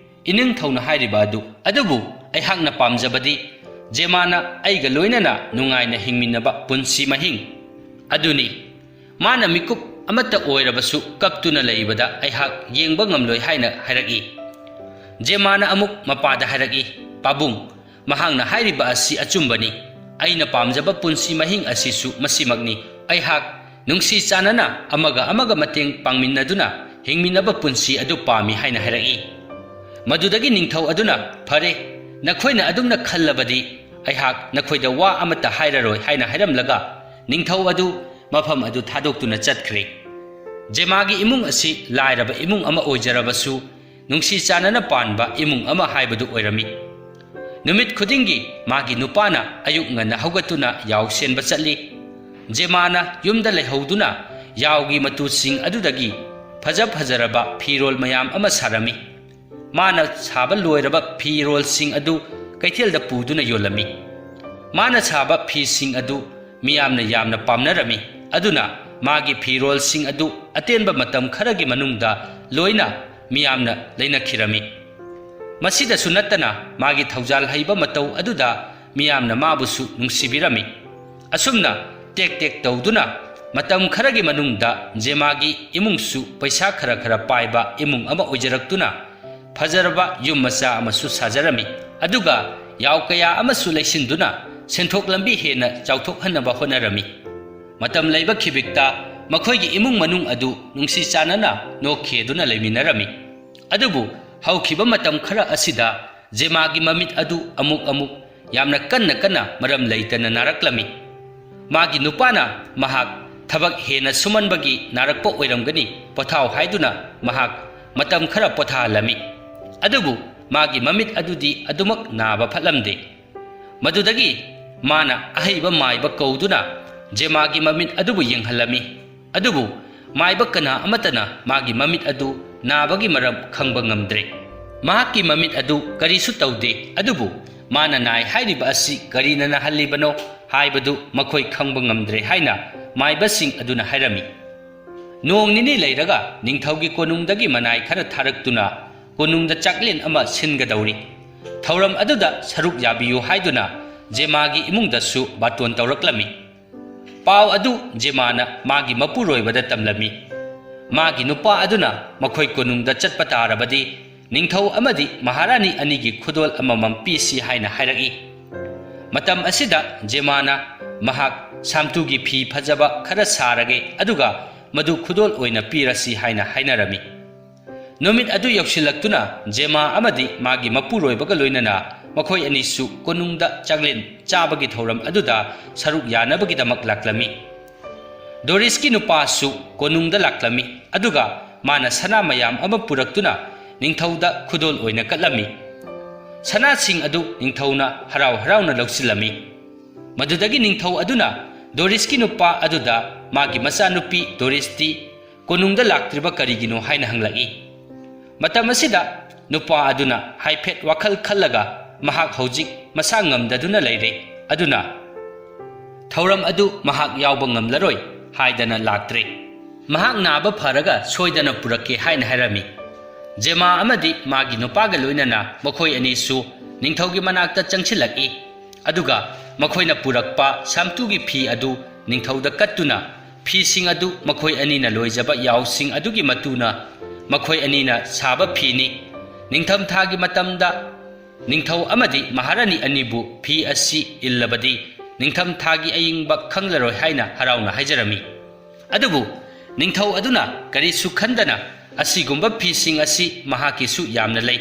ꯏꯅꯤꯡꯊꯧꯅ ꯍꯥꯏꯔꯤꯕ ꯑꯗꯨ, ꯑꯗꯨꯕꯨ ꯑꯩꯍꯥꯛꯅ ꯄꯥꯝꯖꯕꯗꯤ ꯖꯦꯃꯥꯅ ꯑꯩꯒ ꯂꯣꯏꯅꯅ ꯅꯨꯡꯉꯥꯏꯅ ꯍꯤꯡꯃꯤꯟꯅꯕ ꯄꯨꯟꯁꯤ ꯃꯍꯤꯡ ꯑꯗꯨꯅꯤ꯫ ꯃꯥꯅ ꯃꯤꯀꯨꯞ ꯑꯃꯠꯇ ꯑꯣꯏꯔꯕꯁꯨ ꯀꯞꯇꯨꯅ ꯂꯩꯕꯗ ꯑꯩꯍꯥꯛ ꯌꯦꯡꯕ ꯉꯝꯂꯣꯏ" ꯍꯥꯏꯅ ꯍꯥꯏꯔꯛꯏ꯫ ꯖꯦꯃꯥꯅ ꯑꯃꯨꯛ ꯃꯄꯥꯗ ꯍꯥꯏꯔꯛꯏ, "ꯄꯥꯕꯨꯡ, ꯃꯍꯥꯛꯅ ꯍꯥꯏꯔꯤꯕ ꯑꯁꯤ ꯑꯆꯨꯝꯕꯅꯤ꯫ ꯑꯩꯅ ꯄꯥꯝꯖꯕ ꯄꯨꯟꯁꯤ ꯃꯍꯤꯡ ꯑꯁꯤꯁꯨ ꯃꯁꯤꯃꯛꯅꯤ꯫ ꯑꯩꯍꯥꯛ ꯅꯨꯡꯁꯤ ꯆꯥꯟꯅꯅ ꯑꯃꯒ ꯑꯃꯒ ꯃꯇꯦꯡ ꯄꯥꯡꯃꯤꯟꯅꯗꯨꯅ ꯍꯤꯡꯃꯤꯟꯅꯕ ꯄꯨꯟꯁꯤ ꯑꯗꯨ ꯄꯥꯝꯃꯤ" ꯍꯥꯏꯅ ꯍꯥꯏꯔꯛꯏ꯫ ꯃꯗꯨꯗꯒꯤ ꯅꯤꯡꯊꯧ ꯑꯗꯨꯅ, "ꯐꯔꯦ, ꯅꯈꯣꯏꯅ ꯑꯗꯨꯝꯅ ꯈꯜꯂꯕꯗꯤ ꯑꯩꯍꯥꯛ ꯅꯈꯣꯏꯗ ꯋꯥ ꯑꯃꯠꯇ ꯍꯥꯏꯔꯔꯣꯏ" ꯍꯥꯏꯅ ꯍꯥꯏꯔꯝꯂꯒ ꯅꯤꯡꯊꯧ ꯑꯗꯨ ꯃꯐꯝ ꯑꯗꯨ ꯊꯥꯗꯣꯛꯇꯨꯅ ꯆꯠꯈ꯭ꯔꯦ꯫ ꯖꯦꯃꯥꯒꯤ ꯏꯃꯨꯡ ꯑꯁꯤ ꯂꯥꯏꯔꯕ ꯏꯃꯨꯡ ꯑꯃ ꯑꯣꯏꯖꯔꯕꯁꯨ ꯅꯨꯡꯁꯤ ꯆꯥꯟꯅꯅ ꯄꯥꯟꯕ ꯏꯃꯨꯡ ꯑꯃ ꯍꯥꯏꯕꯗꯨ ꯑꯣꯏꯔꯝꯃꯤ꯫ ꯅꯨꯃꯤꯠ ꯈꯨꯗꯤꯡꯒꯤ ꯃꯥꯒꯤ ꯅꯨꯄꯥꯅ ꯑꯌꯨꯛ ꯉꯟꯅ ꯍꯧꯒꯠꯇꯨꯅ ꯌꯥꯎ ꯁꯦꯟꯕ ꯆꯠꯂꯤ꯫ ꯖꯦꯃꯥꯅ ꯌꯨꯝꯗ ꯂꯩꯍꯧꯗꯨꯅ ꯌꯥꯎꯒꯤ ꯃꯇꯨꯁꯤꯡ ꯑꯗꯨꯗꯒꯤ ꯐꯖ ꯐꯖꯔꯕ ꯐꯤꯔꯣꯜ ꯃꯌꯥꯝ ꯑꯃ ꯁꯥꯔꯝꯃꯤ꯫ ꯃꯥꯅ ꯁꯥꯕ ꯂꯣꯏꯔꯕ ꯐꯤꯔꯣꯜꯁꯤꯡ ꯑꯗꯨ ꯀꯩꯊꯦꯜꯗ ꯄꯨꯗꯨꯅ ꯌꯣꯜꯂꯝꯃꯤ꯫ ꯃꯥꯅ ꯁꯥꯕ ꯐꯤꯁꯤꯡ ꯑꯗꯨ ꯃꯤꯌꯥꯝꯅ ꯌꯥꯝꯅ ꯄꯥꯝꯅꯔꯝꯃꯤ꯫ ꯑꯗꯨꯅ ꯃꯥꯒꯤ ꯐꯤꯔꯣꯜꯁꯤꯡ ꯑꯗꯨ ꯑꯇꯦꯟꯕ ꯃꯇꯝ ꯈꯔꯒꯤ ꯃꯅꯨꯡꯗ ꯂꯣꯏꯅ ꯃꯤꯌꯥꯝꯅ ꯂꯩꯅꯈꯤꯔꯝꯃꯤ꯫ ꯃꯁꯤꯗꯁꯨ ꯅꯠꯇꯅ ꯃꯥꯒꯤ ꯊꯧꯖꯥꯜ ꯍꯩꯕ ꯃꯇꯧ ꯑꯗꯨꯗ ꯃꯤꯌꯥꯝꯅ ꯃꯥꯕꯨꯁꯨ ꯅꯨꯡꯁꯤꯕꯤꯔꯝꯃꯤ꯫ ꯑꯁꯨꯝꯅ ꯇꯦꯛ ꯇꯦꯛ ꯇꯧꯗꯨꯅ ꯃꯇꯝ ꯈꯔꯒꯤ ꯃꯅꯨꯡꯗ ꯖꯦꯃꯥꯒꯤ ꯏꯃꯨꯡꯁꯨ ꯄꯩꯁꯥ ꯈꯔ ꯈꯔ ꯄꯥꯏꯕ ꯏꯃꯨꯡ ꯑꯃ ꯑꯣꯏꯖꯔꯛꯇꯨꯅ ꯐꯖꯔꯕ ꯌꯨꯝ ꯃꯆꯥ ꯑꯃꯁꯨ ꯁꯥꯖꯔꯝꯃꯤ꯫ ꯑꯗꯨꯒ ꯌꯥꯎ ꯀꯌꯥ ꯑꯃꯁꯨ ꯂꯩꯁꯤꯟꯗꯨꯅ ꯁꯦꯟꯊꯣꯛ ꯂꯝꯕꯤ ꯍꯦꯟꯅ ꯆꯥꯎꯊꯣꯛꯍꯟꯅꯕ ꯍꯣꯠꯅꯔꯝꯃꯤ꯫ ꯃꯇꯝ ꯂꯩꯕ ꯈꯤꯕꯤꯛꯇ ꯃꯈꯣꯏꯒꯤ ꯏꯃꯨꯡ ꯃꯅꯨꯡ ꯑꯗꯨ ꯅꯨꯡꯁꯤ ꯆꯥꯟꯅꯅ ꯅꯣꯛꯈꯦꯗꯨꯅ ꯂꯩꯃꯤꯟꯅꯔꯝꯃꯤ꯫ ꯑꯗꯨꯕꯨ ꯍꯧꯈꯤꯕ ꯃꯇꯝ ꯈꯔ ꯑꯁꯤꯗ ꯖꯦꯃꯥꯒꯤ ꯃꯃꯤꯠ ꯑꯗꯨ ꯑꯃꯨꯛ ꯑꯃꯨꯛ ꯌꯥꯝꯅ ꯀꯟꯅ ꯀꯟꯅ ꯃꯔꯝ ꯂꯩꯇꯅ ꯅꯥꯔꯛꯂꯝꯃꯤ꯫ ꯃꯥꯒꯤ ꯅꯨꯄꯥꯅ ꯃꯍꯥꯛ ꯊꯕꯛ ꯍꯦꯟꯅ ꯁꯨꯃꯟꯕꯒꯤ ꯅꯥꯔꯛꯄ ꯑꯣꯏꯔꯝꯒꯅꯤ, ꯄꯣꯊꯥꯎ ꯍꯥꯏꯗꯨꯅ ꯃꯍꯥꯛ ꯃꯇꯝ ꯈꯔ ꯄꯣꯊꯥꯍꯜꯂꯝꯃꯤ꯫ ꯑꯗꯨꯕꯨ ꯃꯥꯒꯤ ꯃꯃꯤꯠ ꯑꯗꯨꯗꯤ ꯑꯗꯨꯃꯛ ꯅꯥꯕ ꯐꯠꯂꯝꯗꯦ꯫ ꯃꯗꯨꯗꯒꯤ ꯃꯥꯅ ꯑꯍꯩꯕ ꯃꯥꯏꯕ ꯀꯧꯗꯨꯅ ꯖꯦꯃꯥꯒꯤ ꯃꯃꯤꯠ ꯑꯗꯨꯕꯨ ꯌꯦꯡꯍꯜꯂꯝꯃꯤ꯫ ꯑꯗꯨꯕꯨ ꯃꯥꯏꯕ ꯀꯅꯥ ꯑꯃꯠꯇꯅ ꯃꯥꯒꯤ ꯃꯃꯤꯠ ꯑꯗꯨ ꯅꯥꯕꯒꯤ ꯃꯔꯝ ꯈꯪꯕ ꯉꯝꯗ꯭ꯔꯦ꯫ ꯃꯍꯥꯛꯀꯤ ꯃꯃꯤꯠ ꯑꯗꯨ ꯀꯔꯤꯁꯨ ꯇꯧꯗꯦ, ꯑꯗꯨꯕꯨ ꯃꯥꯅ ꯅꯥꯏ ꯍꯥꯏꯔꯤꯕ ꯑꯁꯤ ꯀꯔꯤꯅ ꯅꯥꯍꯜꯂꯤꯕꯅꯣ ꯍꯥꯏꯕꯗꯨ ꯃꯈꯣꯏ ꯈꯪꯕ ꯉꯝꯗ꯭ꯔꯦ ꯍꯥꯏꯅ ꯃꯥꯏꯕꯁꯤꯡ ꯑꯗꯨꯅ ꯍꯥꯏꯔꯝꯃꯤ꯫ ꯅꯣꯡ ꯅꯤꯅꯤ ꯂꯩꯔꯒ ꯅꯤꯡꯊꯧꯒꯤ ꯀꯣꯅꯨꯡꯗꯒꯤ ꯃꯅꯥꯏ ꯈꯔ ꯊꯥꯔꯛꯇꯨꯅ ꯀꯣꯅꯨꯡꯗ ꯆꯥꯛꯂꯦꯟ ꯑꯃ ꯁꯤꯟꯒꯗꯧꯔꯤ꯫ ꯊꯧꯔꯝ ꯑꯗꯨꯗ ꯁꯔꯨꯛ ꯌꯥꯕꯤꯌꯨ ꯍꯥꯏꯗꯨꯅ ꯖꯦꯃꯥꯒꯤ ꯏꯃꯨꯡꯗꯁꯨ ꯕꯥꯇꯣꯟ ꯇꯧꯔꯛꯂꯝꯃꯤ꯫ ꯄꯥꯎ ꯑꯗꯨ ꯖꯦꯃꯥꯅ ꯃꯥꯒꯤ ꯃꯄꯨꯔꯣꯏꯕꯗ ꯇꯝꯂꯝꯃꯤ꯫ ꯃꯥꯒꯤ ꯅꯨꯄꯥ ꯑꯗꯨꯅ ꯃꯈꯣꯏ ꯀꯣꯅꯨꯡꯗ ꯆꯠꯄ ꯇꯥꯔꯕꯗꯤ ꯅꯤꯡꯊꯧ ꯑꯃꯗꯤ ꯃꯍꯥꯔꯥꯅꯤ ꯑꯅꯤꯒꯤ ꯈꯨꯗꯣꯜ ꯑꯃꯃꯝ ꯄꯤꯁꯤ ꯍꯥꯏꯅ ꯍꯥꯏꯔꯛꯏ꯫ ꯃꯇꯝ ꯑꯁꯤꯗ ꯖꯦꯃꯥꯅ ꯃꯍꯥꯛ ꯁꯥꯝꯇꯨꯒꯤ ꯐꯤ ꯐꯖꯕ ꯈꯔ ꯁꯥꯔꯒꯦ, ꯑꯗꯨꯒ ꯃꯗꯨ ꯈꯨꯗꯣꯜ ꯑꯣꯏꯅ ꯄꯤꯔꯁꯤ ꯍꯥꯏꯅ ꯍꯥꯏꯅꯔꯝꯃꯤ꯫ ꯅꯨꯃꯤꯠ ꯑꯗꯨ ꯌꯧꯁꯤꯜꯂꯛꯇꯨꯅ ꯖꯦꯃꯥ ꯑꯃꯗꯤ ꯃꯥꯒꯤ ꯃꯄꯨꯔꯣꯏꯕꯒ ꯂꯣꯏꯅꯅ ꯃꯈꯣꯏ ꯑꯅꯤꯁꯨ ꯀꯣꯅꯨꯡꯗ ꯆꯥꯛꯂꯦꯟ ꯆꯥꯕꯒꯤ ꯊꯧꯔꯝ ꯑꯗꯨꯗ ꯁꯔꯨꯛ ꯌꯥꯅꯕꯒꯤꯗꯃꯛ ꯂꯥꯛꯂꯝꯃꯤ꯫ ꯗꯣꯔꯤꯁꯀꯤ ꯅꯨꯄꯥꯁꯨ ꯀꯣꯅꯨꯡꯗ ꯂꯥꯛꯂꯝꯃꯤ, ꯑꯗꯨꯒ ꯃꯥꯅ ꯁꯅꯥ ꯃꯌꯥꯝ ꯑꯃ ꯄꯨꯔꯛꯇꯨꯅ ꯅꯤꯡꯊꯧꯗ ꯈꯨꯗꯣꯜ ꯑꯣꯏꯅ ꯀꯠꯂꯝꯃꯤ꯫ ꯁꯅꯥꯁꯤꯡ ꯑꯗꯨ ꯅꯤꯡꯊꯧꯅ ꯍꯔꯥꯎ ꯍꯔꯥꯎꯅ ꯂꯧꯁꯤꯜꯂꯝꯃꯤ꯫ ꯃꯗꯨꯗꯒꯤ ꯅꯤꯡꯊꯧ ꯑꯗꯨꯅ ꯗꯣꯔꯤꯁꯀꯤ ꯅꯨꯄꯥ ꯑꯗꯨꯗ ꯃꯥꯒꯤ ꯃꯆꯥꯅꯨꯄꯤ ꯗꯣꯔꯤꯁꯇꯤ ꯀꯣꯅꯨꯡꯗ ꯂꯥꯛꯇ꯭ꯔꯤꯕ ꯀꯔꯤꯒꯤꯅꯣ ꯍꯥꯏꯅ ꯍꯪꯂꯛꯏ꯫ ꯃꯇꯝ ꯑꯁꯤꯗ ꯅꯨꯄꯥ ꯑꯗꯨꯅ ꯍꯥꯏꯐꯦꯠ ꯋꯥꯈꯜ ꯈꯜꯂꯒ ꯃꯍꯥꯛ ꯍꯧꯖꯤꯛ ꯃꯁꯥ ꯉꯝꯗꯗꯨꯅ ꯂꯩꯔꯦ, ꯑꯗꯨꯅ ꯊꯧꯔꯝ ꯑꯗꯨ ꯃꯍꯥꯛ ꯌꯥꯎꯕ ꯉꯝꯂꯔꯣꯏ ꯍꯥꯏꯗꯅ ꯂꯥꯛꯇ꯭ꯔꯦ꯫ ꯃꯍꯥꯛ ꯅꯥꯕ ꯐꯔꯒ ꯁꯣꯏꯗꯅ ꯄꯨꯔꯛꯀꯦ ꯍꯥꯏꯅ ꯍꯥꯏꯔꯝꯃꯤ꯫ ꯖꯦꯃꯥ ꯑꯃꯗꯤ ꯃꯥꯒꯤ ꯅꯨꯄꯥꯒ ꯂꯣꯏꯅꯅ ꯃꯈꯣꯏ ꯑꯅꯤꯁꯨ ꯅꯤꯡꯊꯧꯒꯤ ꯃꯅꯥꯛꯇ ꯆꯪꯁꯤꯜꯂꯛꯏ꯫ ꯑꯗꯨꯒ ꯃꯈꯣꯏꯅ ꯄꯨꯔꯛꯄ ꯁꯥꯝꯇꯨꯒꯤ ꯐꯤ ꯑꯗꯨ ꯅꯤꯡꯊꯧꯗ ꯀꯠꯇꯨꯅ, ꯐꯤꯁꯤꯡ ꯑꯗꯨ ꯃꯈꯣꯏ ꯑꯅꯤꯅ ꯂꯣꯏꯖꯕ ꯌꯥꯎꯁꯤꯡ ꯑꯗꯨꯒꯤ ꯃꯇꯨꯅ ꯃꯈꯣꯏ ꯑꯅꯤꯅ ꯁꯥꯕ ꯐꯤꯅꯤ꯫ ꯅꯤꯡꯊꯝꯊꯥꯒꯤ ꯃꯇꯝꯗ ꯅꯤꯡꯊꯧ ꯑꯃꯗꯤ ꯃꯍꯥꯔꯥꯅꯤ ꯑꯅꯤꯕꯨ ꯐꯤ ꯑꯁꯤ ꯏꯜꯂꯕꯗꯤ ꯅꯤꯡꯊꯝꯊꯥꯒꯤ ꯑꯏꯪꯕ ꯈꯪꯂꯔꯣꯏ ꯍꯥꯏꯅ ꯍꯔꯥꯎꯅ ꯍꯥꯏꯖꯔꯝꯃꯤ꯫ ꯑꯗꯨꯕꯨ ꯅꯤꯡꯊꯧ ꯑꯗꯨꯅ ꯀꯔꯤꯁꯨ ꯈꯟꯗꯅ ꯑꯁꯤꯒꯨꯝꯕ ꯐꯤꯁꯤꯡ ꯑꯁꯤ ꯃꯍꯥꯛꯀꯤꯁꯨ ꯌꯥꯝꯅ ꯂꯩ,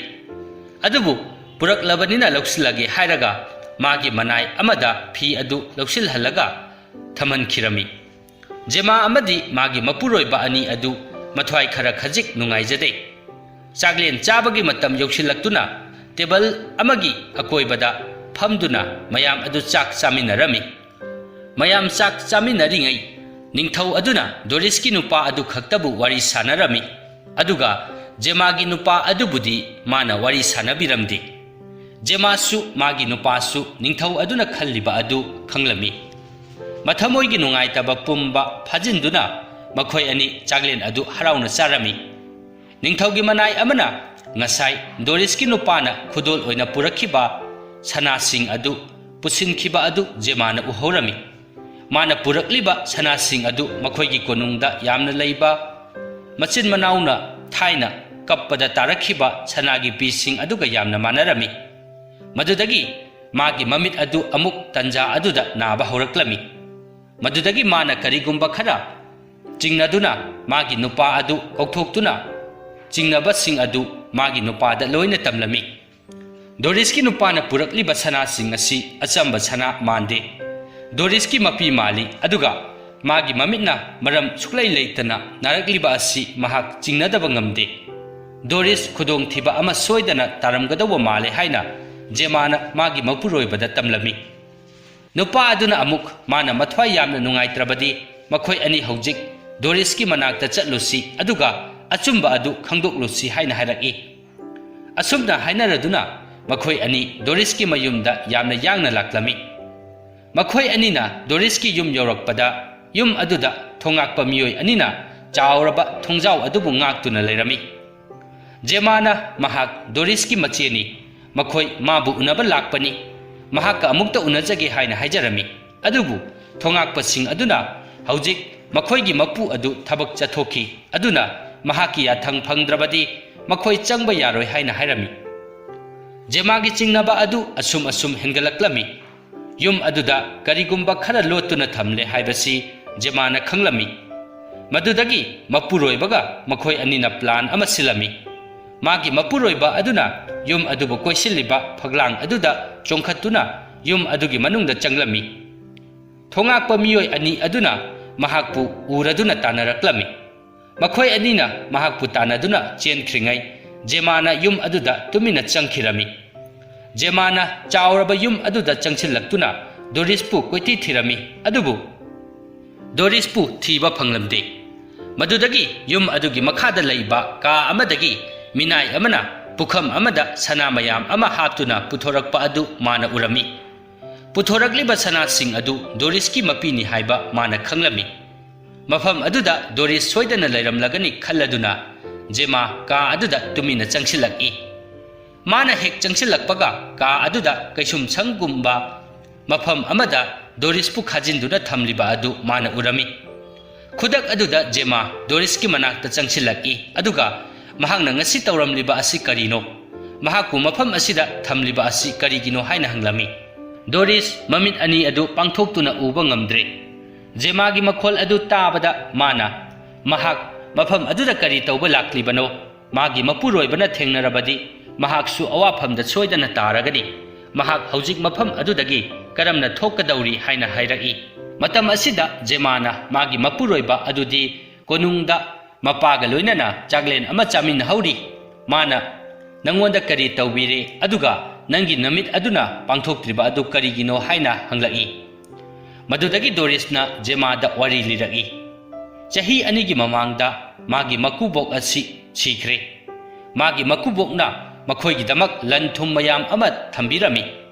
ꯑꯗꯨꯕꯨ ꯄꯨꯔꯛꯂꯕꯅꯤꯅ ꯂꯧꯁꯤꯜꯂꯒꯦ ꯍꯥꯏꯔꯒ ꯃꯥꯒꯤ ꯃꯅꯥꯏ ꯑꯃꯗ ꯐꯤ ꯑꯗꯨ ꯂꯧꯁꯤꯜꯍꯜꯂꯒ ꯊꯝꯍꯟꯈꯤꯔꯝꯃꯤ꯫ ꯖꯦꯃꯥ ꯑꯃꯗꯤ ꯃꯥꯒꯤ ꯃꯄꯨꯔꯣꯏꯕ ꯑꯅꯤ ꯑꯗꯨ ꯃꯊ꯭ꯋꯥꯏ ꯈꯔ ꯈꯖꯤꯛ ꯅꯨꯡꯉꯥꯏꯖꯗꯦ꯫ ꯆꯥꯛꯂꯦꯟ ꯆꯥꯕꯒꯤ ꯃꯇꯝ ꯌꯧꯁꯤꯜꯂꯛꯇꯨꯅ ꯇꯦꯕꯜ ꯑꯃꯒꯤ ꯑꯀꯣꯏꯕꯗ ꯐꯝꯗꯨꯅ ꯃꯌꯥꯝ ꯑꯗꯨ ꯆꯥꯛ ꯆꯥꯃꯤꯟꯅꯔꯝꯃꯤ꯫ ꯃꯌꯥꯝ ꯆꯥꯛ ꯆꯥꯃꯤꯟꯅꯔꯤꯉꯩ ꯅꯤꯡꯊꯧ ꯑꯗꯨꯅ ꯗꯣꯔꯤꯁꯀꯤ ꯅꯨꯄꯥ ꯑꯗꯨ ꯈꯛꯇꯕꯨ ꯋꯥꯔꯤ ꯁꯥꯟꯅꯔꯝꯃꯤ, ꯑꯗꯨꯒ ꯖꯦꯃꯥꯒꯤ ꯅꯨꯄꯥ ꯑꯗꯨꯕꯨꯗꯤ ꯃꯥꯅ ꯋꯥꯔꯤ ꯁꯥꯟꯅꯕꯤꯔꯝꯗꯦ꯫ ꯖꯦꯃꯥꯁꯨ ꯃꯥꯒꯤ ꯅꯨꯄꯥꯁꯨ ꯅꯤꯡꯊꯧ ꯑꯗꯨꯅ ꯈꯜꯂꯤꯕ ꯑꯗꯨ ꯈꯪꯂꯝꯃꯤ꯫ ꯃꯊꯃꯣꯏꯒꯤ ꯅꯨꯡꯉꯥꯏꯇꯕ ꯄꯨꯝꯕ ꯐꯥꯖꯤꯟꯗꯨꯅ ꯃꯈꯣꯏ ꯑꯅꯤ ꯆꯥꯛꯂꯦꯟ ꯑꯗꯨ ꯍꯔꯥꯎꯅ ꯆꯥꯔꯝꯃꯤ꯫ ꯅꯤꯡꯊꯧꯒꯤ ꯃꯅꯥꯏ ꯑꯃꯅ ꯉꯁꯥꯏ ꯗꯣꯔꯤꯁꯀꯤ ꯅꯨꯄꯥꯅ ꯈꯨꯗꯣꯜ ꯑꯣꯏꯅ ꯄꯨꯔꯛꯈꯤꯕ ꯁꯅꯥꯁꯤꯡ ꯑꯗꯨ ꯄꯨꯁꯤꯟꯈꯤꯕ ꯑꯗꯨ ꯖꯦꯃꯥꯅ ꯎꯍꯧꯔꯝꯃꯤ꯫ ꯃꯥꯅ ꯄꯨꯔꯛꯂꯤꯕ ꯁꯅꯥꯁꯤꯡ ꯑꯗꯨ ꯃꯈꯣꯏꯒꯤ ꯀꯣꯅꯨꯡꯗ ꯌꯥꯝꯅ ꯂꯩꯕ ꯃꯆꯤꯟ ꯃꯅꯥꯎꯅ ꯊꯥꯏꯅ ꯀꯞꯄꯗ ꯇꯥꯔꯛꯈꯤꯕ ꯁꯅꯥꯒꯤ ꯄꯤꯁꯤꯡ ꯑꯗꯨꯒ ꯌꯥꯝꯅ ꯃꯥꯟꯅꯔꯝꯃꯤ꯫ ꯃꯗꯨꯗꯒꯤ ꯃꯥꯒꯤ ꯃꯃꯤꯠ ꯑꯗꯨ ꯑꯃꯨꯛ ꯇꯟꯖꯥ ꯑꯗꯨꯗ ꯅꯥꯕ ꯍꯧꯔꯛꯂꯝꯃꯤ꯫ ꯃꯗꯨꯗꯒꯤ ꯃꯥꯅ ꯀꯔꯤꯒꯨꯝꯕ ꯈꯔ ꯆꯤꯡꯅꯗꯨꯅ ꯃꯥꯒꯤ ꯅꯨꯄꯥ ꯑꯗꯨ ꯀꯧꯊꯣꯛꯇꯨꯅ ꯆꯤꯡꯅꯕꯁꯤꯡ ꯑꯗꯨ ꯃꯥꯒꯤ ꯅꯨꯄꯥꯗ ꯂꯣꯏꯅ ꯇꯝꯂꯝꯃꯤ꯫ ꯗꯣꯔꯤꯁꯀꯤ ꯅꯨꯄꯥꯅ ꯄꯨꯔꯛꯂꯤꯕ ꯁꯅꯥꯁꯤꯡ ꯑꯁꯤ ꯑꯆꯝꯕ ꯁꯅꯥ ꯃꯥꯟꯗꯦ꯫ ꯗꯣꯔꯤꯁꯀꯤ ꯃꯄꯤ ꯃꯥꯜꯂꯤ, ꯑꯗꯨꯒ ꯃꯥꯒꯤ ꯃꯃꯤꯠꯅ ꯃꯔꯝ ꯁꯨꯛꯂꯩ ꯂꯩꯇꯅ ꯅꯥꯔꯛꯂꯤꯕ ꯑꯁꯤ ꯃꯍꯥꯛ ꯆꯤꯡꯅꯗꯕ ꯉꯝꯗꯦ꯫ ꯗꯣꯔꯤꯁ ꯈꯨꯗꯣꯡꯊꯤꯕ ꯑꯃ ꯁꯣꯏꯗꯅ ꯇꯥꯔꯝꯒꯗꯧꯕ ꯃꯥꯜꯂꯦ ꯍꯥꯏꯅ ꯖꯦꯃꯥꯅ ꯃꯥꯒꯤ ꯃꯄꯨꯔꯣꯏꯕꯗ ꯇꯝꯂꯝꯃꯤ꯫ ꯅꯨꯄꯥ ꯑꯗꯨꯅ ꯑꯃꯨꯛ ꯃꯥꯅ ꯃꯊ꯭ꯋꯥꯏ ꯌꯥꯝꯅ ꯅꯨꯡꯉꯥꯏꯇ꯭ꯔꯕꯗꯤ ꯃꯈꯣꯏ ꯑꯅꯤ ꯍꯧꯖꯤꯛ ꯗꯣꯔꯤꯁꯀꯤ ꯃꯅꯥꯛꯇ ꯆꯠꯂꯨꯁꯤ, ꯑꯗꯨꯒ ꯑꯆꯨꯝꯕ ꯑꯗꯨ ꯈꯪꯗꯣꯛꯂꯨꯁꯤ ꯍꯥꯏꯅ ꯍꯥꯏꯔꯛꯏ꯫ ꯑꯁꯨꯝꯅ ꯍꯥꯏꯅꯔꯗꯨꯅ ꯃꯈꯣꯏ ꯑꯅꯤ ꯗꯣꯔꯤꯁꯀꯤ ꯃꯌꯨꯝꯗ ꯌꯥꯝꯅ ꯌꯥꯡꯅ ꯂꯥꯛꯂꯝꯃꯤ꯫ ꯃꯈꯣꯏ ꯑꯅꯤꯅ ꯗꯣꯔꯤꯁꯀꯤ ꯌꯨꯝ ꯌꯧꯔꯛꯄꯗ ꯌꯨꯝ ꯑꯗꯨꯗ ꯊꯣꯉꯥꯛꯄ ꯃꯤꯑꯣꯏ ꯑꯅꯤꯅ ꯆꯥꯎꯔꯕ ꯊꯣꯡꯖꯥꯎ ꯑꯗꯨꯕꯨ ꯉꯥꯛꯇꯨꯅ ꯂꯩꯔꯝꯃꯤ꯫ ꯖꯦꯃꯥꯅ ꯃꯍꯥꯛ ꯗꯣꯔꯤꯁꯀꯤ ꯃꯆꯦꯅꯤ, ꯃꯈꯣꯏ ꯃꯥꯕꯨ ꯎꯅꯕ ꯂꯥꯛꯄꯅꯤ, ꯃꯍꯥꯛꯀ ꯑꯃꯨꯛꯇ ꯎꯅꯖꯒꯦ ꯍꯥꯏꯅ ꯍꯥꯏꯖꯔꯝꯃꯤ꯫ ꯑꯗꯨꯕꯨ ꯊꯣꯉꯥꯛꯄꯁꯤꯡ ꯑꯗꯨꯅ ꯍꯧꯖꯤꯛ ꯃꯈꯣꯏꯒꯤ ꯃꯄꯨ ꯑꯗꯨ ꯊꯕꯛ ꯆꯠꯊꯣꯛꯈꯤ, ꯑꯗꯨꯅ ꯃꯍꯥꯛꯀꯤ ꯌꯥꯊꯪ ꯐꯪꯗ꯭ꯔꯕꯗꯤ ꯃꯈꯣꯏ ꯆꯪꯕ ꯌꯥꯔꯣꯏ ꯍꯥꯏꯅ ꯍꯥꯏꯔꯝꯃꯤ꯫ ꯖꯦꯃꯥꯒꯤ ꯆꯤꯡꯅꯕ ꯑꯗꯨ ꯑꯁꯨꯝ ꯑꯁꯨꯝ ꯍꯦꯟꯒꯠꯂꯛꯂꯝꯃꯤ꯫ ꯌꯨꯝ ꯑꯗꯨꯗ ꯀꯔꯤꯒꯨꯝꯕ ꯈꯔ ꯂꯣꯠꯇꯨꯅ ꯊꯝꯂꯦ ꯍꯥꯏꯕꯁꯤ ꯖꯦꯃꯥꯅ ꯈꯪꯂꯝꯃꯤ꯫ ꯃꯗꯨꯗꯒꯤ ꯃꯄꯨꯔꯣꯏꯕꯒ ꯃꯈꯣꯏ ꯑꯅꯤꯅ ꯄ꯭ꯂꯥꯟ ꯑꯃ ꯁꯤꯜꯂꯝꯃꯤ꯫ ꯃꯥꯒꯤ ꯃꯄꯨꯔꯣꯏꯕ ꯑꯗꯨꯅ ꯌꯨꯝ ꯑꯗꯨꯕꯨ ꯀꯣꯏꯁꯤꯜꯂꯤꯕ ꯐꯛꯂꯥꯡ ꯑꯗꯨꯗ ꯆꯣꯡꯈꯠꯇꯨꯅ ꯌꯨꯝ ꯑꯗꯨꯒꯤ ꯃꯅꯨꯡꯗ ꯆꯪꯂꯝꯃꯤ꯫ ꯊꯣꯉꯥꯛꯄ ꯃꯤꯑꯣꯏ ꯑꯅꯤ ꯑꯗꯨꯅ ꯃꯍꯥꯛꯄꯨ ꯎꯔꯗꯨꯅ ꯇꯥꯟꯅꯔꯛꯂꯝꯃꯤ꯫ ꯃꯈꯣꯏ ꯑꯅꯤꯅ ꯃꯍꯥꯛꯄꯨ ꯇꯥꯟꯅꯗꯨꯅ ꯆꯦꯟꯈ꯭ꯔꯤꯉꯩ ꯖꯦꯃꯥꯅ ꯌꯨꯝ ꯑꯗꯨꯗ ꯇꯨꯃꯤꯟꯅ ꯆꯪꯈꯤꯔꯝꯃꯤ꯫ ꯖꯦꯃꯥꯅ ꯆꯥꯎꯔꯕ ꯌꯨꯝ ꯑꯗꯨꯗ ꯆꯪꯁꯤꯜꯂꯛꯇꯨꯅ ꯗꯣꯔꯤꯁꯄꯨ ꯀꯣꯏꯊꯤ ꯊꯤꯔꯝꯃꯤ, ꯑꯗꯨꯕꯨ ꯗꯣꯔꯤꯁꯄꯨ ꯊꯤꯕ ꯐꯪꯂꯝꯗꯦ꯫ ꯃꯗꯨꯗꯒꯤ ꯌꯨꯝ ꯑꯗꯨꯒꯤ ꯃꯈꯥꯗ ꯂꯩꯕ ꯀꯥ ꯑꯃꯗꯒꯤ ꯃꯤꯅꯥꯏ ꯑꯃꯅ ꯄꯨꯈꯝ ꯑꯃꯗ ꯁꯅꯥ ꯃꯌꯥꯝ ꯑꯃ ꯍꯥꯞꯇꯨꯅ ꯄꯨꯊꯣꯔꯛꯄ ꯑꯗꯨ ꯃꯥꯅ ꯎꯔꯝꯃꯤ꯫ ꯄꯨꯊꯣꯔꯛꯂꯤꯕ ꯁꯅꯥꯁꯤꯡ ꯑꯗꯨ ꯗꯣꯔꯤꯁꯀꯤ ꯃꯄꯤꯅꯤ ꯍꯥꯏꯕ ꯃꯥꯅ ꯈꯪꯂꯝꯃꯤ꯫ ꯃꯐꯝ ꯑꯗꯨꯗ ꯗꯣꯔꯤꯁ ꯁꯣꯏꯗꯅ ꯂꯩꯔꯝꯂꯒꯅꯤ ꯈꯜꯂꯗꯨꯅ ꯖꯦꯃꯥ ꯀꯥ ꯑꯗꯨꯗ ꯇꯨꯃꯤꯟꯅ ꯆꯪꯁꯤꯜꯂꯛꯏ꯫ ꯃꯥꯅ ꯍꯦꯛ ꯆꯪꯁꯤꯜꯂꯛꯄꯒ ꯀꯥ ꯑꯗꯨꯗ ꯀꯩꯁꯨꯝꯁꯪꯒꯨꯝꯕ ꯃꯐꯝ ꯑꯃꯗ ꯗꯣꯔꯤꯁꯄꯨ ꯈꯥꯖꯤꯟꯗꯨꯅ ꯊꯝꯂꯤꯕ ꯑꯗꯨ ꯃꯥꯅ ꯎꯔꯝꯃꯤ꯫ ꯈꯨꯗꯛ ꯑꯗꯨꯗ ꯖꯦꯃꯥ ꯗꯣꯔꯤꯁꯀꯤ ꯃꯅꯥꯛꯇ ꯆꯪꯁꯤꯜꯂꯛꯏ, ꯑꯗꯨꯒ ꯃꯍꯥꯛꯅ ꯉꯁꯤ ꯇꯧꯔꯝꯂꯤꯕ ꯑꯁꯤ ꯀꯔꯤꯅꯣ? ꯃꯍꯥꯛꯄꯨ ꯃꯐꯝ ꯑꯁꯤꯗ ꯊꯝꯂꯤꯕ ꯑꯁꯤ ꯀꯔꯤꯒꯤꯅꯣ ꯍꯥꯏꯅ ꯍꯪꯂꯝꯃꯤ꯫ ꯗꯣꯔꯤꯁ ꯃꯃꯤꯠ ꯑꯅꯤ ꯑꯗꯨ ꯄꯥꯡꯊꯣꯛꯇꯨꯅ ꯎꯕ ꯉꯝꯗ꯭ꯔꯦ꯫ ꯖꯦꯃꯥꯒꯤ ꯃꯈꯣꯜ ꯑꯗꯨ ꯇꯥꯕꯗ ꯃꯥꯅ, ꯃꯍꯥꯛ ꯃꯐꯝ ꯑꯗꯨꯗ ꯀꯔꯤ ꯇꯧꯕ ꯂꯥꯛꯂꯤꯕꯅꯣ? ꯃꯥꯒꯤ ꯃꯄꯨꯔꯣꯏꯕꯅ ꯊꯦꯡꯅꯔꯕꯗꯤ ꯃꯍꯥꯛꯁꯨ ꯑꯋꯥꯐꯝꯗ ꯁꯣꯏꯗꯅ ꯇꯥꯔꯒꯅꯤ꯫ ꯃꯍꯥꯛ ꯍꯧꯖꯤꯛ ꯃꯐꯝ ꯑꯗꯨꯗꯒꯤ ꯀꯔꯝꯅ ꯊꯣꯛꯀꯗꯧꯔꯤ ꯍꯥꯏꯅ ꯍꯥꯏꯔꯛꯏ꯫ ꯃꯇꯝ ꯑꯁꯤꯗ ꯖꯦꯃꯥꯅ ꯃꯥꯒꯤ ꯃꯄꯨꯔꯣꯏꯕ ꯑꯗꯨꯗꯤ ꯀꯣꯅꯨꯡꯗ ꯃꯄꯥꯒ ꯂꯣꯏꯅꯅ ꯆꯥꯛꯂꯦꯟ ꯑꯃ ꯆꯥꯃꯤꯟꯅꯍꯧꯔꯤ꯫ ꯃꯥꯅ ꯅꯪꯉꯣꯟꯗ ꯀꯔꯤ ꯇꯧꯕꯤꯔꯦ, ꯑꯗꯨꯒ ꯅꯪꯒꯤ ꯅꯃꯤꯠ ꯑꯗꯨꯅ ꯄꯥꯡꯊꯣꯛꯇ꯭ꯔꯤꯕ ꯑꯗꯨ ꯀꯔꯤꯒꯤꯅꯣ ꯍꯥꯏꯅ ꯍꯪꯂꯛꯏ꯫ ꯃꯗꯨꯗꯒꯤ ꯗꯣꯔꯤꯁꯅ ꯖꯦꯃꯥꯗ ꯋꯥꯔꯤ ꯂꯤꯔꯛꯏ꯫ ꯆꯍꯤ ꯑꯅꯤꯒꯤ ꯃꯃꯥꯡꯗ ꯃꯥꯒꯤ ꯃꯀꯨꯕꯣꯛ ꯑꯁꯤ ꯁꯤꯈ꯭ꯔꯦ꯫ ꯃꯥꯒꯤ ꯃꯀꯨꯕꯣꯛꯅ ꯃꯈꯣꯏꯒꯤꯗꯃꯛ ꯂꯟ ꯊꯨꯝ ꯃꯌꯥꯝ ꯑꯃ ꯊꯝꯕꯤꯔꯝꯃꯤ꯫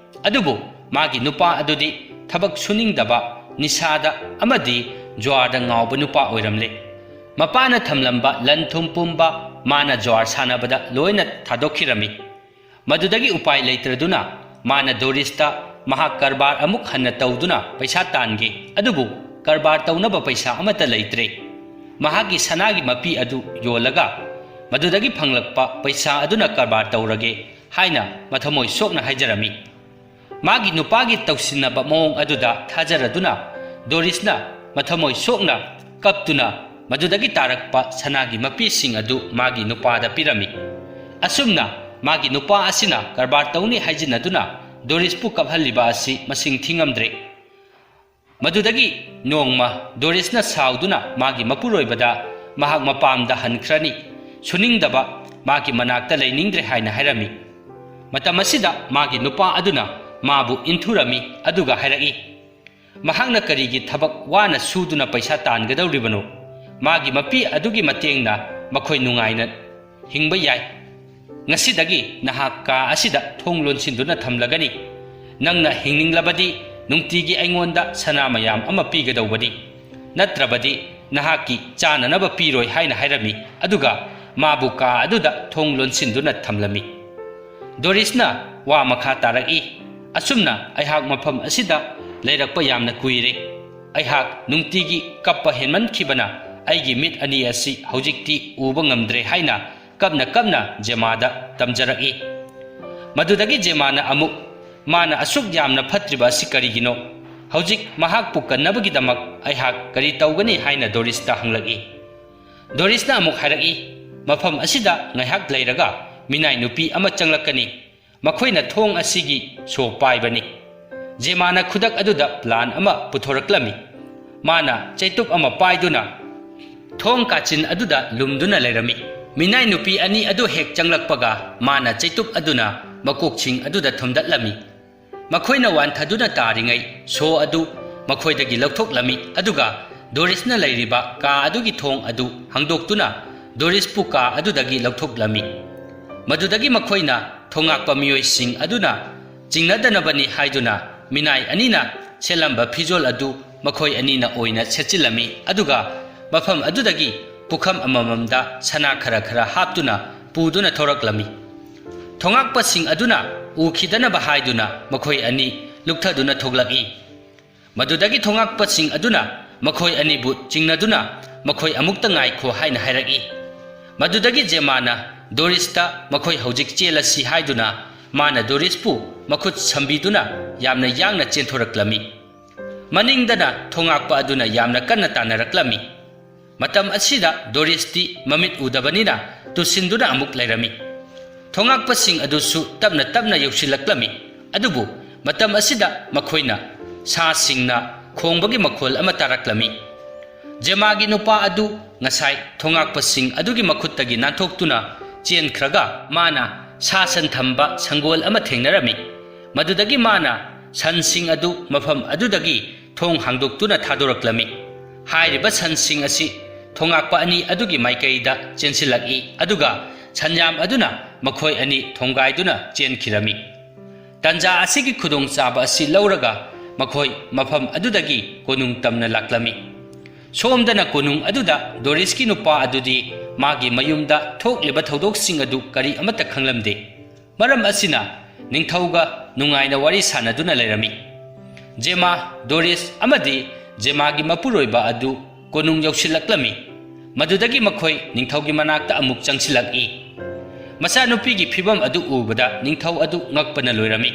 ꯑꯗꯨꯕꯨ ꯃꯥꯒꯤ ꯅꯨꯄꯥ ꯑꯗꯨꯗꯤ ꯊꯕꯛ ꯁꯨꯅꯤꯡꯗꯕ, ꯅꯤꯁꯥꯗ ꯑꯃꯗꯤ ꯖꯨꯋꯥꯔꯗ ꯉꯥꯎꯕ ꯅꯨꯄꯥ ꯑꯣꯏꯔꯝꯂꯦ꯫ ꯃꯄꯥꯅ ꯊꯝꯂꯝꯕ ꯂꯟ ꯊꯨꯝ ꯄꯨꯝꯕ ꯃꯥꯅ ꯖꯨꯋꯥꯔ ꯁꯥꯟꯅꯕꯗ ꯂꯣꯏꯅ ꯊꯥꯗꯣꯛꯈꯤꯔꯝꯃꯤ꯫ ꯃꯗꯨꯗꯒꯤ ꯎꯄꯥꯏ ꯂꯩꯇ꯭ꯔꯗꯨꯅ ꯃꯥꯅ ꯗꯣꯔꯤꯁꯇ ꯃꯍꯥꯛ ꯀꯔꯕꯥꯔ ꯑꯃꯨꯛ ꯍꯟꯅ ꯇꯧꯗꯨꯅ ꯄꯩꯁꯥ ꯇꯥꯟꯒꯦ, ꯑꯗꯨꯕꯨ ꯀꯔꯕꯥꯔ ꯇꯧꯅꯕ ꯄꯩꯁꯥ ꯑꯃꯠꯇ ꯂꯩꯇ꯭ꯔꯦ꯫ ꯃꯍꯥꯛꯀꯤ ꯁꯅꯥꯒꯤ ꯃꯄꯤ ꯑꯗꯨ ꯌꯣꯜꯂꯒ ꯃꯗꯨꯗꯒꯤ ꯐꯪꯂꯛꯄ ꯄꯩꯁꯥ ꯑꯗꯨꯅ ꯀꯔꯕꯥꯔ ꯇꯧꯔꯒꯦ ꯍꯥꯏꯅ ꯃꯊꯃꯣꯏ ꯁꯣꯛꯅ ꯍꯥꯏꯖꯔꯝꯃꯤ꯫ ꯃꯥꯒꯤ ꯅꯨꯄꯥꯒꯤ ꯇꯧꯁꯤꯟꯅꯕ ꯃꯑꯣꯡ ꯑꯗꯨꯗ ꯊꯥꯖꯔꯗꯨꯅ ꯗꯣꯔꯤꯁꯅ ꯃꯊꯃꯣꯏ ꯁꯣꯛꯅ ꯀꯞꯇꯨꯅ ꯃꯗꯨꯗꯒꯤ ꯇꯥꯔꯛꯄ ꯁꯅꯥꯒꯤ ꯃꯄꯤꯁꯤꯡ ꯑꯗꯨ ꯃꯥꯒꯤ ꯅꯨꯄꯥꯗ ꯄꯤꯔꯝꯃꯤ꯫ ꯑꯁꯨꯝꯅ ꯃꯥꯒꯤ ꯅꯨꯄꯥ ꯑꯁꯤꯅ ꯀꯔꯕꯥꯔ ꯇꯧꯅꯤ ꯍꯥꯏꯖꯤꯟꯅꯗꯨꯅ ꯗꯣꯔꯤꯁꯄꯨ ꯀꯞꯍꯜꯂꯤꯕ ꯑꯁꯤ ꯃꯁꯤꯡ ꯊꯤꯉꯝꯗ꯭ꯔꯦ꯫ ꯃꯗꯨꯗꯒꯤ ꯅꯣꯡꯃ ꯗꯣꯔꯤꯁꯅ ꯁꯥꯎꯗꯨꯅ ꯃꯥꯒꯤ ꯃꯄꯨꯔꯣꯏꯕꯗ ꯃꯍꯥꯛ ꯃꯄꯥꯝꯗ ꯍꯟꯈ꯭ꯔꯅꯤ, ꯁꯨꯅꯤꯡꯗꯕ ꯃꯥꯒꯤ ꯃꯅꯥꯛꯇ ꯂꯩꯅꯤꯡꯗ꯭ꯔꯦ ꯍꯥꯏꯅ ꯍꯥꯏꯔꯝꯃꯤ꯫ ꯃꯇꯝ ꯑꯁꯤꯗ ꯃꯥꯒꯤ ꯅꯨꯄꯥ ꯑꯗꯨꯅ ꯃꯥꯕꯨ ꯏꯟꯊꯨꯔꯝꯃꯤ, ꯑꯗꯨꯒ ꯍꯥꯏꯔꯛꯏ, ꯃꯍꯥꯛꯅ ꯀꯔꯤꯒꯤ ꯊꯕꯛ ꯋꯥꯅ ꯁꯨꯗꯨꯅ ꯄꯩꯁꯥ ꯇꯥꯟꯒꯗꯧꯔꯤꯕꯅꯣ? ꯃꯥꯒꯤ ꯃꯄꯤ ꯑꯗꯨꯒꯤ ꯃꯇꯦꯡꯅ ꯃꯈꯣꯏ ꯅꯨꯡꯉꯥꯏꯅ ꯍꯤꯡꯕ ꯌꯥꯏ꯫ ꯉꯁꯤꯗꯒꯤ ꯅꯍꯥꯛ ꯀꯥ ꯑꯁꯤꯗ ꯊꯣꯡ ꯂꯣꯟꯁꯤꯟꯗꯨꯅ ꯊꯝꯂꯒꯅꯤ꯫ ꯅꯪꯅ ꯍꯤꯡꯅꯤꯡꯂꯕꯗꯤ ꯅꯨꯡꯇꯤꯒꯤ ꯑꯩꯉꯣꯟꯗ ꯁꯅꯥ ꯃꯌꯥꯝ ꯑꯃ ꯄꯤꯒꯗꯧꯕꯅꯤ, ꯅꯠꯇ꯭ꯔꯕꯗꯤ ꯅꯍꯥꯛꯀꯤ ꯆꯥꯅꯅꯕ ꯄꯤꯔꯣꯏ ꯍꯥꯏꯅ ꯍꯥꯏꯔꯝꯃꯤ, ꯑꯗꯨꯒ ꯃꯥꯕꯨ ꯀꯥ ꯑꯗꯨꯗ ꯊꯣꯡ ꯂꯣꯟꯁꯤꯟꯗꯨꯅ ꯊꯝꯂꯝꯃꯤ꯫ ꯗꯣꯔꯤꯁꯅ ꯋꯥ ꯃꯈꯥ ꯇꯥꯔꯛꯏ, ꯑꯁꯨꯝꯅ ꯑꯩꯍꯥꯛ ꯃꯐꯝ ꯑꯁꯤꯗ ꯂꯩꯔꯛꯄ ꯌꯥꯝꯅ ꯀꯨꯏꯔꯦ꯫ ꯑꯩꯍꯥꯛ ꯅꯨꯡꯇꯤꯒꯤ ꯀꯞꯄ ꯍꯦꯟꯃꯟꯈꯤꯕꯅ ꯑꯩꯒꯤ ꯃꯤꯠ ꯑꯅꯤ ꯑꯁꯤ ꯍꯧꯖꯤꯛꯇꯤ ꯎꯕ ꯉꯝꯗ꯭ꯔꯦ ꯍꯥꯏꯅ ꯀꯞꯅ ꯀꯞꯅ ꯖꯦꯃꯥꯗ ꯇꯝꯖꯔꯛꯏ꯫ ꯃꯗꯨꯗꯒꯤ ꯖꯦꯃꯥꯅ ꯑꯃꯨꯛ, ꯃꯥꯅ ꯑꯁꯨꯛ ꯌꯥꯝꯅ ꯐꯠꯇ꯭ꯔꯤꯕ ꯑꯁꯤ ꯀꯔꯤꯒꯤꯅꯣ? ꯍꯧꯖꯤꯛ ꯃꯍꯥꯛꯄꯨ ꯀꯟꯅꯕꯒꯤꯗꯃꯛ ꯑꯩꯍꯥꯛ ꯀꯔꯤ ꯇꯧꯒꯅꯤ ꯍꯥꯏꯅ ꯗꯣꯔꯤꯁꯇ ꯍꯪꯂꯛꯏ꯫ ꯗꯣꯔꯤꯁꯅ ꯑꯃꯨꯛ ꯍꯥꯏꯔꯛꯏ, ꯃꯐꯝ ꯑꯁꯤꯗ ꯉꯥꯏꯍꯥꯛ ꯂꯩꯔꯒ ꯃꯤꯅꯥꯏ ꯅꯨꯄꯤ ꯑꯃ ꯆꯪꯂꯛꯀꯅꯤ꯫ ꯃꯈꯣꯏꯅ ꯊꯣꯡ ꯑꯁꯤꯒꯤ ꯁꯣ ꯄꯥꯏꯕꯅꯤ꯫ ꯖꯦꯃꯥꯅ ꯈꯨꯗꯛ ꯑꯗꯨꯗ ꯄ꯭ꯂꯥꯟ ꯑꯃ ꯄꯨꯊꯣꯔꯛꯂꯝꯃꯤ꯫ ꯃꯥꯅ ꯆꯩꯇꯨꯞ ꯑꯃ ꯄꯥꯏꯗꯨꯅ ꯊꯣꯡ ꯀꯥꯆꯤꯟ ꯑꯗꯨꯗ ꯂꯨꯝꯗꯨꯅ ꯂꯩꯔꯝꯃꯤ꯫ ꯃꯤꯅꯥꯏ ꯅꯨꯄꯤ ꯑꯅꯤ ꯑꯗꯨ ꯍꯦꯛ ꯆꯪꯂꯛꯄꯒ ꯃꯥꯅ ꯆꯩꯇꯨꯞ ꯑꯗꯨꯅ ꯃꯀꯣꯛꯁꯤꯡ ꯑꯗꯨꯗ ꯊꯣꯝꯗꯠꯂꯝꯃꯤ꯫ ꯃꯈꯣꯏꯅ ꯋꯥꯟꯊꯗꯨꯅ ꯇꯥꯔꯤꯉꯩ ꯁꯣ ꯑꯗꯨ ꯃꯈꯣꯏꯗꯒꯤ ꯂꯧꯊꯣꯛꯂꯝꯃꯤ, ꯑꯗꯨꯒ ꯗꯣꯔꯤꯁꯅ ꯂꯩꯔꯤꯕ ꯀꯥ ꯑꯗꯨꯒꯤ ꯊꯣꯡ ꯑꯗꯨ ꯍꯥꯡꯗꯣꯛꯇꯨꯅ ꯗꯣꯔꯤꯁꯄꯨ ꯀꯥ ꯑꯗꯨꯗꯒꯤ ꯂꯧꯊꯣꯛꯂꯝꯃꯤ꯫ ꯃꯗꯨꯗꯒꯤ ꯃꯈꯣꯏꯅ ꯊꯣꯉꯥꯛꯄ ꯃꯤꯑꯣꯏꯁꯤꯡ ꯑꯗꯨꯅ ꯆꯤꯡꯅꯗꯅꯕꯅꯤ ꯍꯥꯏꯗꯨꯅ ꯃꯤꯅꯥꯏ ꯑꯅꯤꯅ ꯁꯦꯠꯂꯝꯕ ꯐꯤꯖꯣꯜ ꯑꯗꯨ ꯃꯈꯣꯏ ꯑꯅꯤꯅ ꯑꯣꯏꯅ ꯁꯦꯠꯆꯤꯜꯂꯝꯃꯤ, ꯑꯗꯨꯒ ꯃꯐꯝ ꯑꯗꯨꯗꯒꯤ ꯄꯨꯈꯝ ꯑꯃꯃꯝꯗ ꯁꯅꯥ ꯈꯔ ꯈꯔ ꯍꯥꯞꯇꯨꯅ ꯄꯨꯗꯨꯅ ꯊꯣꯔꯛꯂꯝꯃꯤ꯫ ꯊꯣꯉꯥꯛꯄꯁꯤꯡ ꯑꯗꯨꯅ ꯎꯈꯤꯗꯅꯕ ꯍꯥꯏꯗꯨꯅ ꯃꯈꯣꯏ ꯑꯅꯤ ꯂꯨꯞꯊꯗꯨꯅ ꯊꯣꯛꯂꯛꯏ꯫ ꯃꯗꯨꯗꯒꯤ ꯊꯣꯉꯥꯛꯄꯁꯤꯡ ꯑꯗꯨꯅ ꯃꯈꯣꯏ ꯑꯅꯤꯕꯨ ꯆꯤꯡꯅꯗꯨꯅ ꯃꯈꯣꯏ ꯑꯃꯨꯛꯇ ꯉꯥꯏꯈꯣ ꯍꯥꯏꯅ ꯍꯥꯏꯔꯛꯏ꯫ ꯃꯗꯨꯗꯒꯤ ꯖꯦꯃꯥꯅ ꯗꯣꯔꯤꯁꯇ ꯃꯈꯣꯏ ꯍꯧꯖꯤꯛ ꯆꯦꯜꯂꯁꯤ ꯍꯥꯏꯗꯨꯅ ꯃꯥꯅ ꯗꯣꯔꯤꯁꯄꯨ ꯃꯈꯨꯠ ꯁꯝꯕꯤꯗꯨꯅ ꯌꯥꯝꯅ ꯌꯥꯡꯅ ꯆꯦꯟꯊꯣꯔꯛꯂꯝꯃꯤ꯫ ꯃꯅꯤꯡꯗꯅ ꯊꯣꯉꯥꯛꯄ ꯑꯗꯨꯅ ꯌꯥꯝꯅ ꯀꯟꯅ ꯇꯥꯟꯅꯔꯛꯂꯝꯃꯤ꯫ ꯃꯇꯝ ꯑꯁꯤꯗ ꯗꯣꯔꯤꯁꯇꯤ ꯃꯃꯤꯠ ꯎꯗꯕꯅꯤꯅ ꯇꯨꯁꯤꯟꯗꯨꯅ ꯑꯃꯨꯛ ꯂꯩꯔꯝꯃꯤ꯫ ꯊꯣꯉꯥꯛꯄꯁꯤꯡ ꯑꯗꯨꯁꯨ ꯇꯞꯅ ꯇꯞꯅ ꯌꯧꯁꯤꯜꯂꯛꯂꯝꯃꯤ꯫ ꯑꯗꯨꯕꯨ ꯃꯇꯝ ꯑꯁꯤꯗ ꯃꯈꯣꯏꯅ ꯁꯥꯁꯤꯡꯅ ꯈꯣꯡꯕꯒꯤ ꯃꯈꯣꯜ ꯑꯃ ꯇꯥꯔꯛꯂꯝꯃꯤ꯫ ꯖꯦꯃꯥꯒꯤ ꯅꯨꯄꯥ ꯑꯗꯨ ꯉꯁꯥꯏ ꯊꯣꯉꯥꯛꯄꯁꯤꯡ ꯑꯗꯨꯒꯤ ꯃꯈꯨꯠꯇꯒꯤ ꯅꯥꯟꯊꯣꯛꯇꯨꯅ ꯆꯦꯟꯈ꯭ꯔꯒ ꯃꯥꯅ ꯁꯥ ꯁꯟ ꯊꯝꯕ ꯁꯪꯒꯣꯜ ꯑꯃ ꯊꯦꯡꯅꯔꯝꯃꯤ꯫ ꯃꯗꯨꯗꯒꯤ ꯃꯥꯅ ꯁꯟꯁꯤꯡ ꯑꯗꯨ ꯃꯐꯝ ꯑꯗꯨꯗꯒꯤ ꯊꯣꯡ ꯍꯥꯡꯗꯣꯛꯇꯨꯅ ꯊꯥꯗꯣꯔꯛꯂꯝꯃꯤ꯫ ꯍꯥꯏꯔꯤꯕ ꯁꯟꯁꯤꯡ ꯑꯁꯤ ꯊꯣꯉꯥꯛꯄ ꯑꯅꯤ ꯑꯗꯨꯒꯤ ꯃꯥꯏꯀꯩꯗ ꯆꯦꯟꯁꯤꯜꯂꯛꯏ, ꯑꯗꯨꯒ ꯁꯟꯌꯥꯝ ꯑꯗꯨꯅ ꯃꯈꯣꯏ ꯑꯅꯤ ꯊꯣꯡꯒꯥꯏꯗꯨꯅ ꯆꯦꯟꯈꯤꯔꯝꯃꯤ꯫ ꯇꯟꯖꯥ ꯑꯁꯤꯒꯤ ꯈꯨꯗꯣꯡꯆꯥꯕ ꯑꯁꯤ ꯂꯧꯔꯒ ꯃꯈꯣꯏ ꯃꯐꯝ ꯑꯗꯨꯗꯒꯤ ꯀꯣꯅꯨꯡ ꯇꯝꯅ ꯂꯥꯛꯂꯝꯃꯤ꯫ ꯁꯣꯝꯗꯅ ꯀꯣꯅꯨꯡ ꯑꯗꯨꯗ ꯗꯣꯔꯤꯁꯀꯤ ꯅꯨꯄꯥ ꯑꯗꯨꯗꯤ ꯃꯥꯒꯤ ꯃꯌꯨꯝꯗ ꯊꯣꯛꯂꯤꯕ ꯊꯧꯗꯣꯛꯁꯤꯡ ꯑꯗꯨ ꯀꯔꯤ ꯑꯃꯠꯇ ꯈꯪꯂꯝꯗꯦ꯫ ꯃꯔꯝ ꯑꯁꯤꯅ ꯅꯤꯡꯊꯧꯒ ꯅꯨꯡꯉꯥꯏꯅ ꯋꯥꯔꯤ ꯁꯥꯟꯅꯗꯨꯅ ꯂꯩꯔꯝꯃꯤ꯫ ꯖꯦꯃꯥ, ꯗꯣꯔꯤꯁ ꯑꯃꯗꯤ ꯖꯦꯃꯥꯒꯤ ꯃꯄꯨꯔꯣꯏꯕ ꯑꯗꯨ ꯀꯣꯅꯨꯡ ꯌꯧꯁꯤꯜꯂꯛꯂꯝꯃꯤ꯫ ꯃꯗꯨꯗꯒꯤ ꯃꯈꯣꯏ ꯅꯤꯡꯊꯧꯒꯤ ꯃꯅꯥꯛꯇ ꯑꯃꯨꯛ ꯆꯪꯁꯤꯜꯂꯛꯏ꯫ ꯃꯆꯥꯅꯨꯄꯤꯒꯤ ꯐꯤꯕꯝ ꯑꯗꯨ ꯎꯕꯗ ꯅꯤꯡꯊꯧ ꯑꯗꯨ ꯉꯛꯄꯅ ꯂꯣꯏꯔꯝꯃꯤ꯫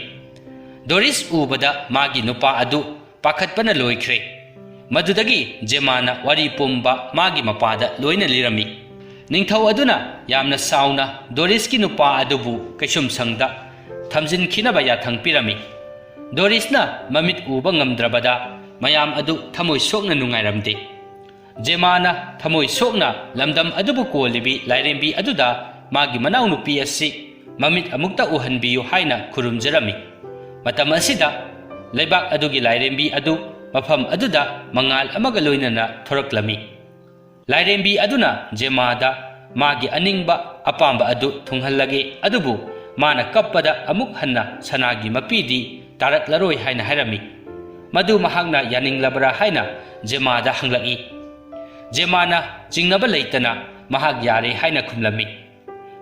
ꯗꯣꯔꯤꯁ ꯎꯕꯗ ꯃꯥꯒꯤ ꯅꯨꯄꯥ ꯑꯗꯨ ꯄꯥꯈꯠꯄꯅ ꯂꯣꯏꯈ꯭ꯔꯦ꯫ ꯃꯗꯨꯗꯒꯤ ꯖꯦꯃꯥꯅ ꯋꯥꯔꯤ ꯄꯨꯝꯕ ꯃꯥꯒꯤ ꯃꯄꯥꯗ ꯂꯣꯏꯅ ꯂꯤꯔꯝꯃꯤ꯫ ꯅꯤꯡꯊꯧ ꯑꯗꯨꯅ ꯌꯥꯝꯅ ꯁꯥꯎꯅ ꯗꯣꯔꯤꯁꯀꯤ ꯅꯨꯄꯥ ꯑꯗꯨꯕꯨ ꯀꯩꯁꯨꯝꯁꯪꯗ ꯊꯝꯖꯤꯟꯈꯤꯅꯕ ꯌꯥꯊꯪ ꯄꯤꯔꯝꯃꯤ꯫ ꯗꯣꯔꯤꯁꯅ ꯃꯃꯤꯠ ꯎꯕ ꯉꯝꯗ꯭ꯔꯕꯗ ꯃꯌꯥꯝ ꯑꯗꯨ ꯊꯃꯣꯏ ꯁꯣꯛꯅ ꯅꯨꯡꯉꯥꯏꯔꯝꯗꯦ꯫ ꯖꯦꯃꯥꯅ ꯊꯃꯣꯏ ꯁꯣꯛꯅ ꯂꯝꯗꯝ ꯑꯗꯨꯕꯨ ꯀꯣꯜꯂꯤꯕꯤ ꯂꯥꯏꯔꯦꯝꯕꯤ ꯑꯗꯨꯗ ꯃꯥꯒꯤ ꯃꯅꯥꯎꯅꯨꯄꯤ ꯑꯁꯤ ꯃꯃꯤꯠ ꯑꯃꯨꯛꯇ ꯎꯍꯟꯕꯤꯌꯨ ꯍꯥꯏꯅ ꯈꯨꯔꯨꯝꯖꯔꯝꯃꯤ꯫ ꯃꯇꯝ ꯑꯁꯤꯗ ꯂꯩꯕꯥꯛ ꯑꯗꯨꯒꯤ ꯂꯥꯏꯔꯦꯝꯕꯤ ꯑꯗꯨ ꯃꯐꯝ ꯑꯗꯨꯗ ꯃꯉꯥꯜ ꯑꯃꯒ ꯂꯣꯏꯅꯅ ꯊꯣꯔꯛꯂꯝꯃꯤ꯫ ꯂꯥꯏꯔꯦꯝꯕꯤ ꯑꯗꯨꯅ ꯖꯦꯃꯥꯗ ꯃꯥꯒꯤ ꯑꯅꯤꯡꯕ ꯑꯄꯥꯝꯕ ꯑꯗꯨ ꯊꯨꯡꯍꯜꯂꯒꯦ, ꯑꯗꯨꯕꯨ ꯃꯥꯅ ꯀꯞꯄꯗ ꯑꯃꯨꯛ ꯍꯟꯅ ꯁꯅꯥꯒꯤ ꯃꯄꯤꯗꯤ ꯇꯥꯔꯛꯂꯔꯣꯏ ꯍꯥꯏꯅ ꯍꯥꯏꯔꯝꯃꯤ꯫ ꯃꯗꯨ ꯃꯍꯥꯛꯅ ꯌꯥꯅꯤꯡꯂꯕ꯭ꯔꯥ ꯍꯥꯏꯅ ꯖꯦꯃꯥꯗ ꯍꯪꯂꯛꯏ꯫ ꯖꯦꯃꯥꯅ ꯆꯤꯡꯅꯕ ꯂꯩꯇꯅ ꯃꯍꯥꯛ ꯌꯥꯔꯦ ꯍꯥꯏꯅ ꯈꯨꯝꯂꯝꯃꯤ꯫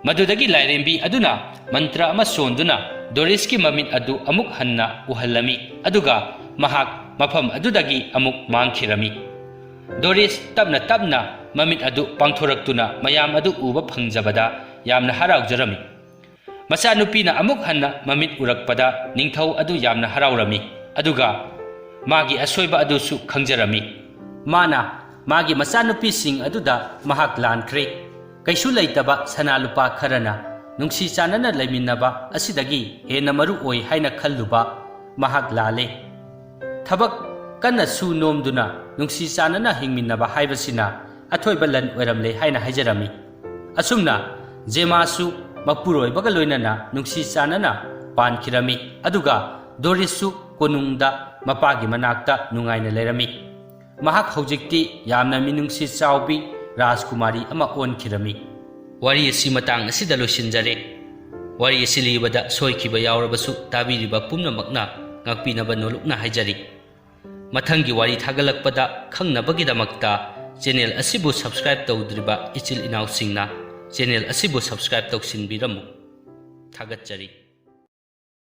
ꯃꯗꯨꯗꯒꯤ ꯂꯥꯏꯔꯦꯝꯕꯤ ꯑꯗꯨꯅ ꯃꯟꯇ꯭ꯔ ꯑꯃ ꯁꯣꯟꯗꯨꯅ ꯗꯣꯔꯤꯁꯀꯤ ꯃꯃꯤꯠ ꯑꯗꯨ ꯑꯃꯨꯛ ꯍꯟꯅ ꯎꯍꯜꯂꯝꯃꯤ, ꯑꯗꯨꯒ ꯃꯍꯥꯛ ꯃꯐꯝ ꯑꯗꯨꯗꯒꯤ ꯑꯃꯨꯛ ꯃꯥꯡꯈꯤꯔꯝꯃꯤ꯫ ꯗꯣꯔꯤꯁ ꯇꯞꯅ ꯇꯞꯅ ꯃꯃꯤꯠ ꯑꯗꯨ ꯄꯥꯡꯊꯣꯔꯛꯇꯨꯅ ꯃꯌꯥꯝ ꯑꯗꯨ ꯎꯕ ꯐꯪꯖꯕꯗ ꯌꯥꯝꯅ ꯍꯔꯥꯎꯖꯔꯝꯃꯤ꯫ ꯃꯆꯥꯅꯨꯄꯤꯅ ꯑꯃꯨꯛ ꯍꯟꯅ ꯃꯃꯤꯠ ꯎꯔꯛꯄꯗ ꯅꯤꯡꯊꯧ ꯑꯗꯨ ꯌꯥꯝꯅ ꯍꯔꯥꯎꯔꯝꯃꯤ, ꯑꯗꯨꯒ ꯃꯥꯒꯤ ꯑꯁꯣꯏꯕ ꯑꯗꯨꯁꯨ ꯈꯪꯖꯔꯝꯃꯤ꯫ ꯃꯥꯅ ꯃꯥꯒꯤ ꯃꯆꯥꯅꯨꯄꯤꯁꯤꯡ ꯑꯗꯨꯗ ꯃꯍꯥꯛ ꯂꯥꯟꯈ꯭ꯔꯦ꯫ ꯀꯩꯁꯨ ꯂꯩꯇꯕ ꯁꯅꯥ ꯂꯨꯄꯥ ꯈꯔꯅ ꯅꯨꯡꯁꯤ ꯆꯥꯟꯅꯅ ꯂꯩꯃꯤꯟꯅꯕ ꯑꯁꯤꯗꯒꯤ ꯍꯦꯟꯅ ꯃꯔꯨ ꯑꯣꯏ ꯍꯥꯏꯅ ꯈꯜꯂꯨꯕ ꯃꯍꯥꯛ ꯂꯥꯜꯂꯦ꯫ ꯊꯕꯛ ꯀꯟꯅ ꯁꯨ ꯅꯣꯝꯗꯨꯅ ꯅꯨꯡꯁꯤ ꯆꯥꯟꯅꯅ ꯍꯤꯡꯃꯤꯟꯅꯕ ꯍꯥꯏꯕꯁꯤꯅ ꯑꯊꯣꯏꯕ ꯂꯟ ꯑꯣꯏꯔꯝꯂꯦ ꯍꯥꯏꯅ ꯍꯥꯏꯖꯔꯝꯃꯤ꯫ ꯑꯁꯨꯝꯅ ꯖꯦꯃꯥꯁꯨ ꯃꯄꯨꯔꯣꯏꯕꯒ ꯂꯣꯏꯅꯅ ꯅꯨꯡꯁꯤ ꯆꯥꯟꯅꯅ ꯄꯥꯟꯈꯤꯔꯝꯃꯤ꯫ ꯑꯗꯨꯒ ꯗꯣꯔꯤꯁꯁꯨ ꯀꯣꯅꯨꯡꯗ ꯃꯄꯥꯒꯤ ꯃꯅꯥꯛꯇ ꯅꯨꯡꯉꯥꯏꯅ ꯂꯩꯔꯝꯃꯤ꯫ ꯃꯍꯥꯛ ꯍꯧꯖꯤꯛꯇꯤ ꯌꯥꯝꯅ ꯃꯤꯅꯨꯡꯁꯤ ꯆꯥꯎꯕꯤ ꯔꯥꯖꯀꯨꯃꯥꯔꯤ ꯑꯃ ꯑꯣꯟꯈꯤꯔꯝꯃꯤ꯫ ꯋꯥꯔꯤ ꯑꯁꯤ ꯃꯇꯥꯡ ꯑꯁꯤꯗ ꯂꯣꯏꯁꯤꯟꯖꯔꯦ꯫ ꯋꯥꯔꯤ ꯑꯁꯤ ꯂꯤꯕꯗ ꯁꯣꯏꯈꯤꯕ ꯌꯥꯎꯔꯕꯁꯨ ꯇꯥꯕꯤꯔꯤꯕ ꯄꯨꯝꯅꯃꯛꯅ ꯉꯥꯛꯄꯤꯅꯕ ꯅꯣꯂꯨꯛꯅ ꯍꯥꯏꯖꯔꯤ꯫ ꯃꯊꯪꯒꯤ ꯋꯥꯔꯤ ꯊꯥꯒꯠꯂꯛꯄꯗ ꯈꯪꯅꯕꯒꯤꯗꯃꯛꯇ ꯆꯦꯅꯦꯜ ꯑꯁꯤꯕꯨ subscribe ꯇꯧꯗ꯭ꯔꯤꯕ ꯏꯆꯤꯜ ꯏꯅꯥꯎꯁꯤꯡꯅ ꯆꯦꯅꯦꯜ ꯑꯁꯤꯕꯨ subscribe ꯇꯧꯁꯤꯟꯕꯤꯔꯝꯃꯨ꯫ ꯊꯥꯒꯠꯆꯔꯤ꯫